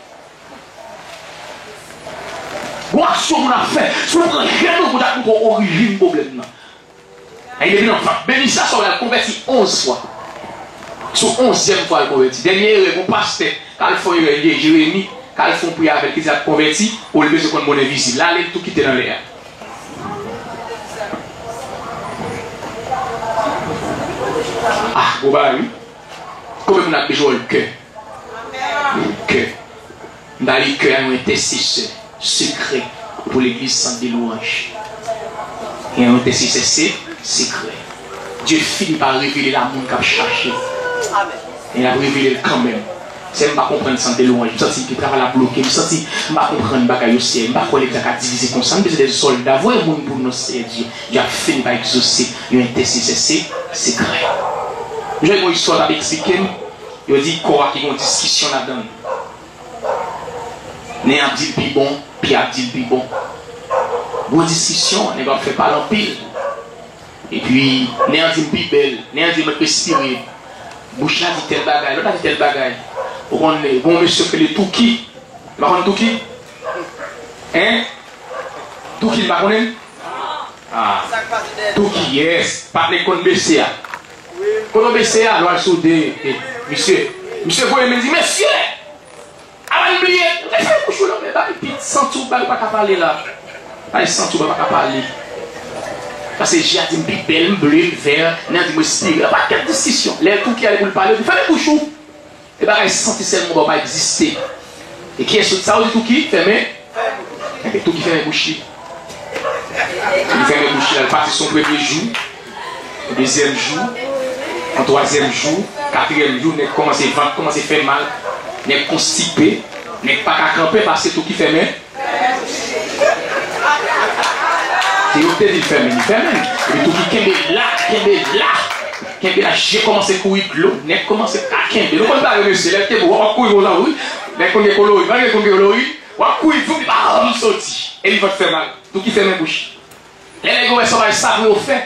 Gon aksyon moun ap fè, si w pran jèn ou, pou ta konprann orijin pwoblèm nan. Ay, depi nan vant, Benissa sa w al konvèti onz fwa. Se onzyèm fwa l konvèti. Dènye erè, gon pastè k al fè yon erè, Jeremi, k al fè yon priyè avè l, ki di l ap konvèti, ou l bezwen konn monnen vizib. L ale, l tou kite nan lè a. Ah, gwo bagay, wi. Konbyen moun ap bezwen wè l kè? Kè. M ba li kè a yon entèsesè sekrè pou legliz Sant de Lwanj. Gen yon entèsesè se, sekrè. Dye fini pa revele l a moun k ap chache l. Men l ap revele l kanmenm. Sè, m pa konprann Sant de Lwanj. M santi ke travay la bloke. M santi m pa konprann bagay yo, Seyè. M pa kwè legliz la ka divize konsa. M bezwen de sòlda. Voye moun pou nou, Seyè Dye. Dye ap fini pa egzose yon entèsesè se, sekrè. M jwenn yon istwa k ap eksplike m. Yo di kò a ki gen yon diskisyon ladan l. Nen ap di l pi bon, pye ap di l pi bon. Gwo diskisyon, nèg yo ap fè pale anpil. Epi, nen an di m pi bèl, nen an di m respire. Bouch la di tèl bagay, lòt la di tèl bagay. Ou konn, gen yon mesye k rele Touki. Ou pa konn Touki? Hein? Touki, n pa konnen l? Ah. Touki, yes. Patnè k konn bese a. Kote w bese a, lwa l sou de, e, misye. Misye voye men di, mesye! Avan n bliye, men fèmen bouch ou non, men bay pit, santi w bay ou pa ka pale la. Bay santi w bay ou pa ka pale. Paske je a di m pi bèl, m ble, m vè, nen an di m respire. Yon pakèt diskisyon. Lè Touki ale pou l pale, yo di, fèmen bouch ou. E bagay santi sèlman ba w pa egziste. E kiyès sot sa ou di Touki fèmen? Enben Touki fèmen bouch li. Li fèmen bouch li, l pati sou premye jou, yon dezyèm jou, yon twazyèm jou, katriyèm jou, nèg kòmanse, vant kòmanse fè mal, nèg konstipe, nèg pa ka kanpe paske Touki fèmen. Se yo ki te di l fèmen, li fèmen. Epi Touki kenbe la, kenbe la, kenbe la, je kòmanse kouri dlo, nèg kòmanse pa kenbe. Nou konn bagay mesye, lè te bon, w ap kouri konsa, wi. Nèg konn gen kolori, pa gen konn gen kolori. W ap kouri, voup, li pa janm soti. Epi vant fè mal. Touki fèmen bouch. Lè nèg yo wè se yon bagay sa pou yo fè.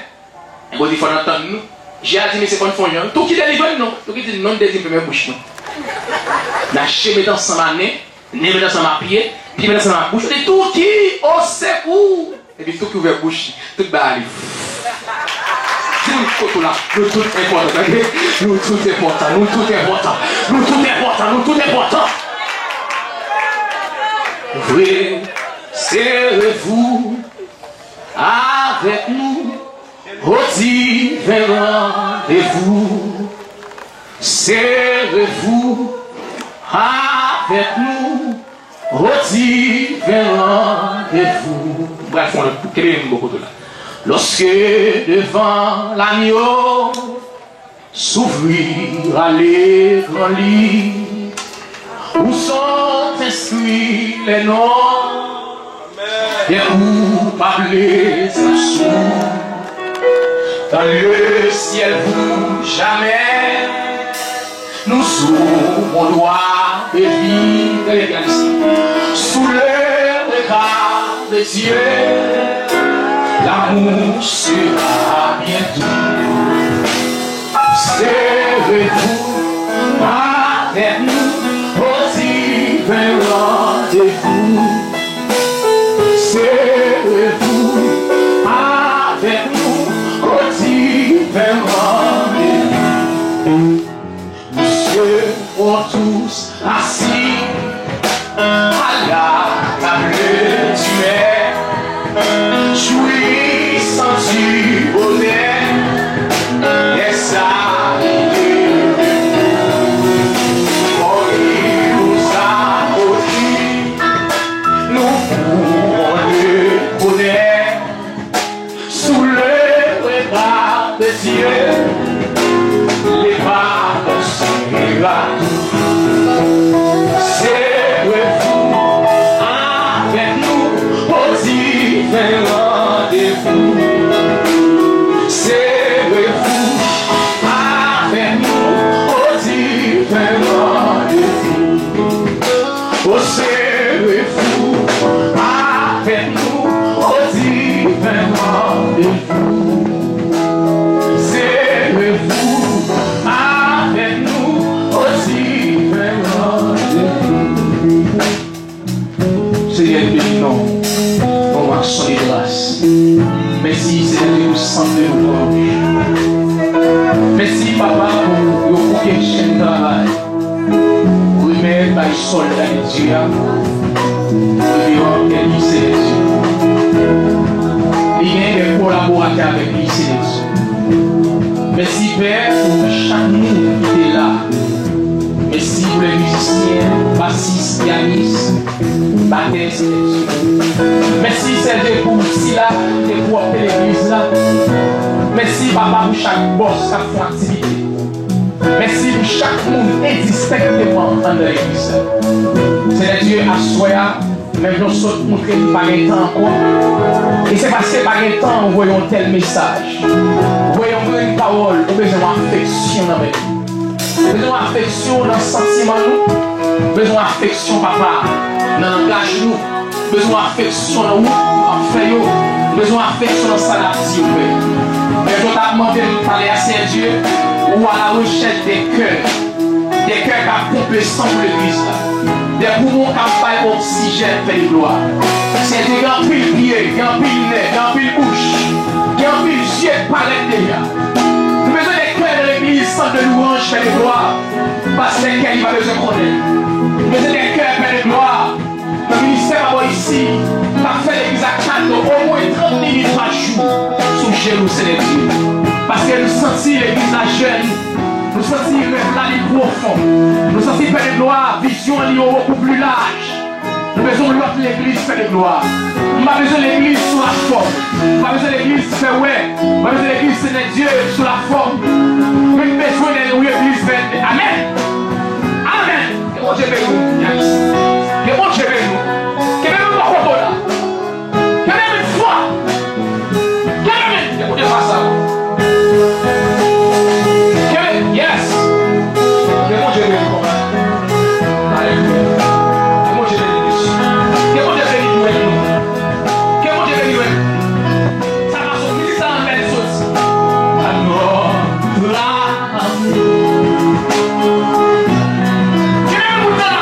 Nèg yo di fò n antann nou. Je a di mesye fò n fè yon jan. Touki delivre n non. Touki di non, n te di m fèmen bouch mwen. N a je met ansanm a nen, nen met ansanm a pye, pye met ansanm a bouch. Yo di Touki, o sekou! Epi Touki ouvè bouch li, tout bagay li. Di moun kote w la, nou tout enpòtan, tande? Nou tout enpòtan, nou tout enpòtan, nou tout enpòtan, nou tout enpòtan. Vre, serez-vous avec nous au divin rendez-vous. Serez-vous avec nous au divin rendez-vous. Bref, on a kenbe yon bò kote la. Lorsque devant l'agneau s'ouvrira le grand livre où sont inscrits les noms des coupables absous. Dans le ciel vous jamais nous aurons droit de vivre. Sous le regard de Dieu, l'amour sera bien doux. Serez-vous avec nous au divin rendez-vous. Serez-vous avec nous au divin rendez-vous. Nous serons tous assis à la table du Maître, jouissant du bonheur des saints. Comme il nous a maudits, nous pourrons le connaître. Sous le regard de Dieu, les pas sera doux. C'est vrai, Mèsi, Senyè Dye, pou sant de lwanj. Mèsi, Papa, pou yo koupe chenn travay. Remèd bay sòlda de Dye a. Reveran kè li, Senyè Dye. Li gen de kolaboratè avèk li, Senyè Dye. Mèsi, Pè, pou chak moun ki te la. Mèsi pou lè mizisyen, basis, pyanis, batè, Senyè Dye. Mèsi, Senyè Dye, pou sila ki te pwòpte legliz la. Mèsi, Papa, pou chak bòs k ap fè aktivite. Mèsi pou chak moun endistenkteman anndan legliz la. Senyè Dye, aswè a, menm jan w sot montre n pa gen tan ankò. E se paske pa gen tan ou voye yon tèl mesaj. Ou voye yon grenn pawòl, ou bezwen yon afeksyon nan men nou. Bezwen afeksyon nan santiman nou. Bezwen afeksyon, Papa, nan langaj nou. Bezwen afeksyon nan wout nou ap fè yo. Bezwen afeksyon nan sa n ap di yo, Pè. Lè yo t ap mande m talè a, Senyè Dye, ou à la recherche des cœurs. Des cœurs k ap ponpe san pou legliz la. Des poumons k ap bay oksijèn, Pè de glwa. Senyè Dye, gen anpil pye, gen anpil nen, gen anpil bouch, gen anpil zye k parèt deja. Nou bezwen de kè nan legliz, sant de lwanj, Pè de glwa. Pastè Kelly pa bezwen konnen. Nou bezwen de kè, Pè de glwa, nan ministè pa bò isi, k ap fè legliz la kado omwen trant minit pa jou sou jenou, Senyè Dye. Paske nou santi legliz la jèn, nou santi rèv la li pwofon, nou santi, Pè de glwa, vizyon an li beaucoup plus large. Nou bezwen yon lòt legliz, Pè de glwa. M pa bezwen legliz sou lafòm. M pa bezwen legliz fè wè. M pa bezwen legliz, Senyè Dye, sou lafòm. Men m bezwen yon legliz fè. Amèn. Amèn. Ke Bondye beni w, Yanis. Ke Bondye beni w. Kenbe menm bò kote w la. Kenbe menm fò. Kenbe menm. Ke Bondye fas avè w. Kenbe. Yes. Ke Bondye beni w. Alelouya. Ke Bondye beni w. Ke Bondye beni w. Ke Bondye beni w. Sa pa sou mizik sa anmède soti. Anò. Kenbe menm bout la.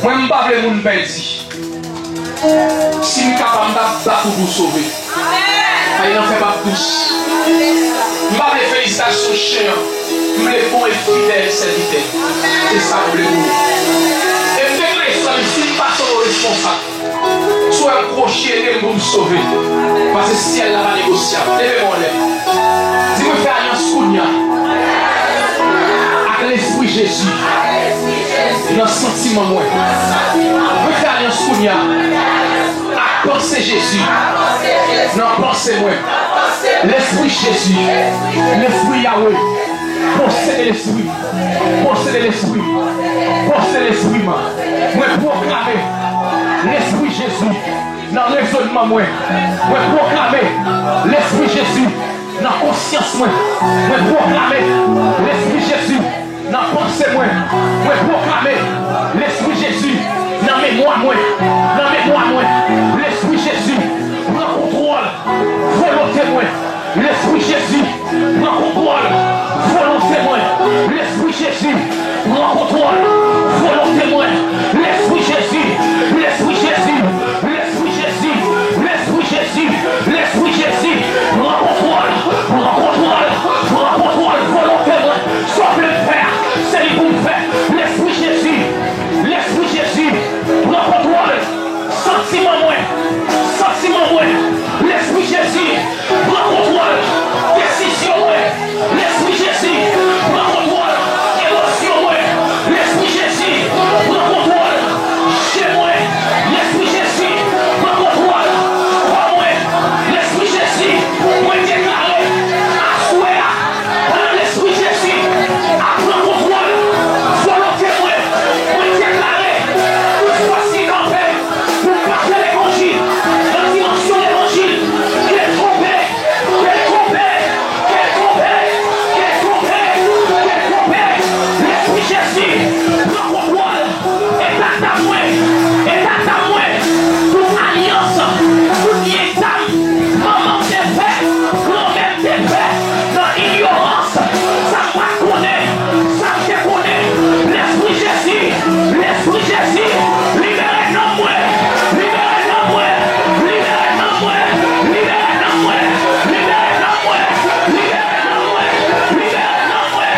Mwen, m pa vle moun pèdi. Si m kapab, m t ap bat ou pou w sove. Ay, lanfè p ap dous. M pa vle felisitasyon chen an. M vle bon e fidèl sèvitè. Se sa m vle pou ou. E m deklare sa, si m pase w responsab. Si w wè m kwochi, ede m pou m sove. Paske syèl la pa negosyab. Leve men w anlè. Di, mwen fè alyans kounye a ak Lespri Jezi nan santiman mwen. Mwen fè alyans kounye a ak panse Jezi nan panse mwen. Lespri Jezi, Lespri Yawe, posede lespri m, posede lespri m, posede lespri m. Mwen pwoklame Lespri Jezi nan rezònman mwen. Mwen pwoklame Lespri Jezi nan konsyans mwen. Mwen pwoklame Lespri Jezi nan panse mwen. Mwen pwoklame Lespri Jezi nan memwa mwen. Nan memwa mwen. Lespri Jezi, pran kontwòl volonte mwen. Lespri Jezi, pran kontwòl volonte mwen. Lespri Jezi, pran kontwòl volonte mwen. Lespri Jezi, Lespri Jezi, Lespri Jezi, Lespri Jezi, Lespri Jezi, pran kontwòl, pran kontwòl, pran kontwòl volonte mwen. Sa w vle m fè a, se li pou m fè. Lespri Jezi, Lespri Jezi, pran kontwòl santiman mwen, santiman mwen. Lespri Jezi, pran kontwòl desizyon mwen. Lespri Jezi, pran kontwòl emosyon mwen. Lespri Jezi, pran kontwòl je mwen. Lespri Jezi, pran kontwòl kò mwen. Lespri Jezi, mwen deklare aswè a, Lespri Jezi ap pran kontwòl volonte mwen. Mwen deklare tout fòs ki kanpe pou m pa fè levanjil nan dimansyon levanjil, ke l tonbe, ke l tonbe, ke l tonbe, ke l tonbe, ke l tonbe. Lespri Jezi, pran kontwòl. E tata mwen, e tata mwen, tout alyans, tout lyen dam, manman m te fè, granmè m te fè, nan inyorans, sa m pa t konnen, sa m te konnen. Lespri Jezi, Lespri Jezi, libere nanm mwen, libere nanm mwen, libere nanm mwen, libere nanm mwen, libere nanm mwen, libere nanm mwen, libere nanm mwen,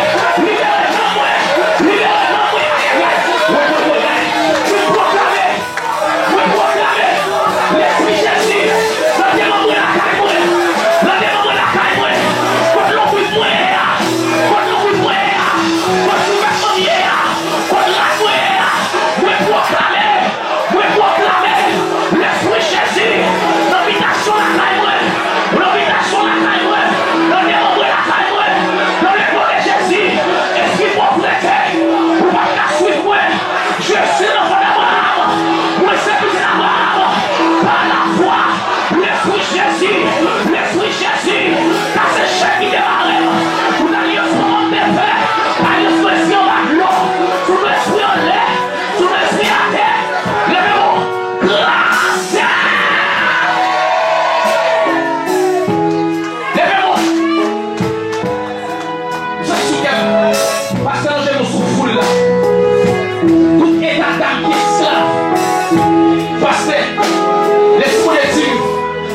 libere nanm mwen, libere nanm mwen. Ay, ay, ay. Woy, woy, woy, ay. Mwen pwoklame, mwen pwoklame Lespri Jezi nan demanbre lakay mwen, nan demanbre lakay mwen, kot lonbrit mwen ye a, kot lonbrit mwen ye a, kot souvètman m ye a, kot rad mwen ye a, mwen pwoklame, mwen pwoklame Lespri Jezi nan bitasyon lakay mwen, nan bitasyon lakay mwen, nan demanbre lakay mwen, nan le non de Jezi, espri pwovrete, ou pa ka swiv mwen. Je suis l'enfant d'Abraham. Mwen se pitit Abraham. Pa lafwa, Lespri Jezi, Lespri Jezi, kase chèn ki te mare m. Tout alyans manman m te fè, alyans mwen espri anba dlo, tout espri anlè, tout espri atè, leve w, kraze! Leve w! Ou santi sou kè m? Pastè, ranje nou sou foul la. Tout eta dam ki esklav. Pastè, Lespri Bondye di m,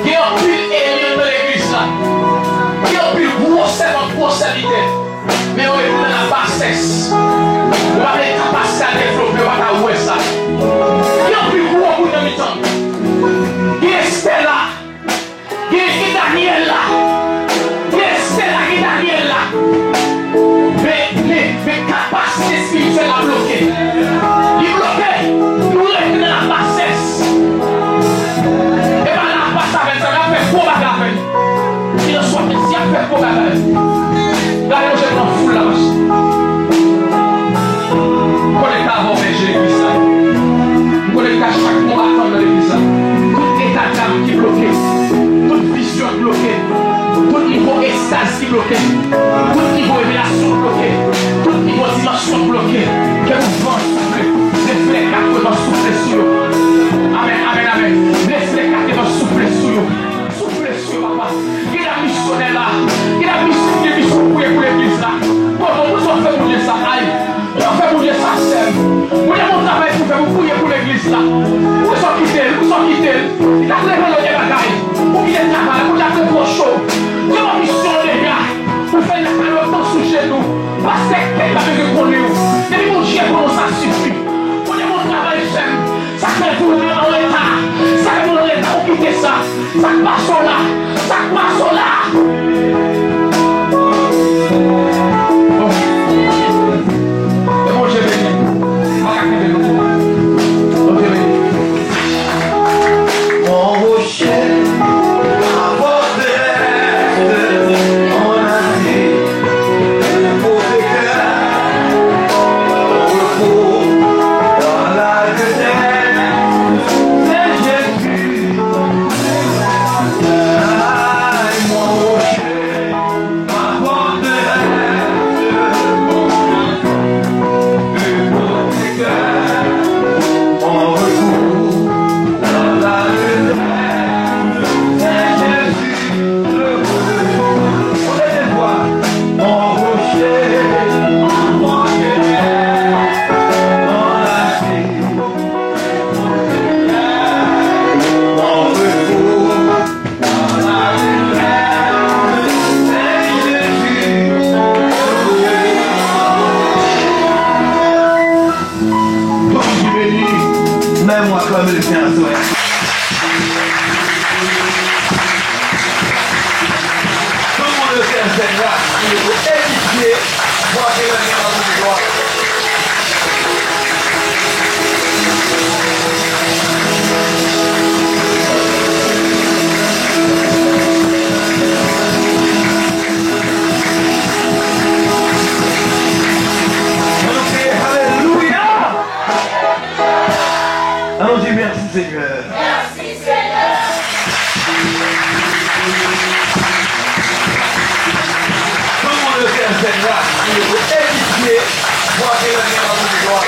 gen anpil eli nan legliz la. Gen anpil gwo sèvant, gwo sèvitè. Men yo rete nan labasès. Yo pa gen kapasite a devlope, yo pa ka wè sa. Gen anpil gwo moun nan mitan nou. Gen Estè la. Gen, gen Danyèl la. Gen Estè la, gen Danyèl la. Men, men, men kapasite espirityèl la bloke. Li bloke. Nou rete nan labasès. E pa la ap pase avè n sa, n ap fè gwo bagay avè n. Ki nan swa piti ap fè gwo bagay. Gade yon jèn nan foul la, mache. M konekte avè w, bèje legliz la. M konekte a chak konbatan nan legliz la. Tout eta dam ki bloke, tout vizyon ki bloke, tout nivo estaz ki bloke, tout nivo revelasyon ki bloke, tout nivo dimansyon ki bloke, ke mouvman an soufle, reflè kat rebò soufle sou yo. Amèn, amèn, amèn. Reflè kat rebò soufle sou yo. Soufle sou yo, papa. Gen la misyonè la. Gen la misyon, gen misyon pou priye pou legliz la. Kòman pou sa w fè Bondye sa? Ay, w ap fè la. Poukisa w kite l? Poukisa w kite l? Li t ap leve lòt bagay. Ou kite travay la, kote ap reproche w. Gen yon misyon deja. Ou fè l nan kalòt sou jenou. Pastè, pèp la bezwen konnen w. Depi Bondye konnen w, sa sifi. Konnen bon travay, frè m. Sa k fè w an reta. Sa k fè w an reta, ou kite sa. Sa k pase w la? Sa k pase w la? Bon. E Bondye beni. M pa ka kenbe nou. Bondye beni. Mon rocher, ma forteresse, mon asile, mon protecteur, mon repos dans la détresse, c'est Jésus. Bondye beni, men mwen aklame Lesenyè aswè. Tout moun Lesenyè fè gras pou yo edifye, mwen aklame Lesenyè pou glwa. Ann nou kriye alelouya! Ann nou di mèsi Senyè. Tout moun Lesenyè fè gras pou yo edifye, mwen aklame Lesenyè pou glwa.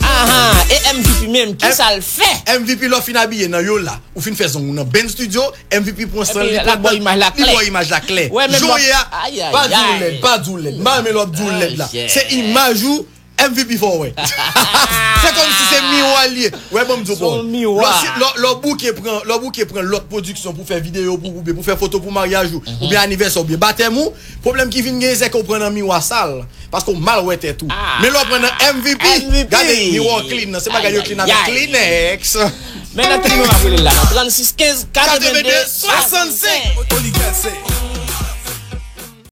Aha, e M V P menm, kisa l fè? M V P lè w fin abiye nan Yola, ou fin fè zong ou nan Benz Studio, M V P pran san l, li pran tan, li ba w imaj la klè. Jan w ye a, pa di w lèd, pa di w lèd. M pa renmen lè w ap di w lèd la. Se imaj ou, M V P fò wè. Se kòmsi se miwa l ye. Wè, ban m di w, bro. Lè w bouke pran, lè w bouke pran lòt pwodiksyon pou fè videyo pou ou, oubyen pou fè foto pou maryaj ou, oubyen anivèsè, oubyen batèm ou, pwoblèm ki vin genyen, se ke w pran nan miwa sal. Paske w mal wè tèt ou. Men lè w pran nan M V P, gade, miwa w clean nan. Se bagay yo clean avèk Kleenex. Men nan ki nimewo m ap rele l la? Nan trannsis kenz katrevenndez swasannsenk.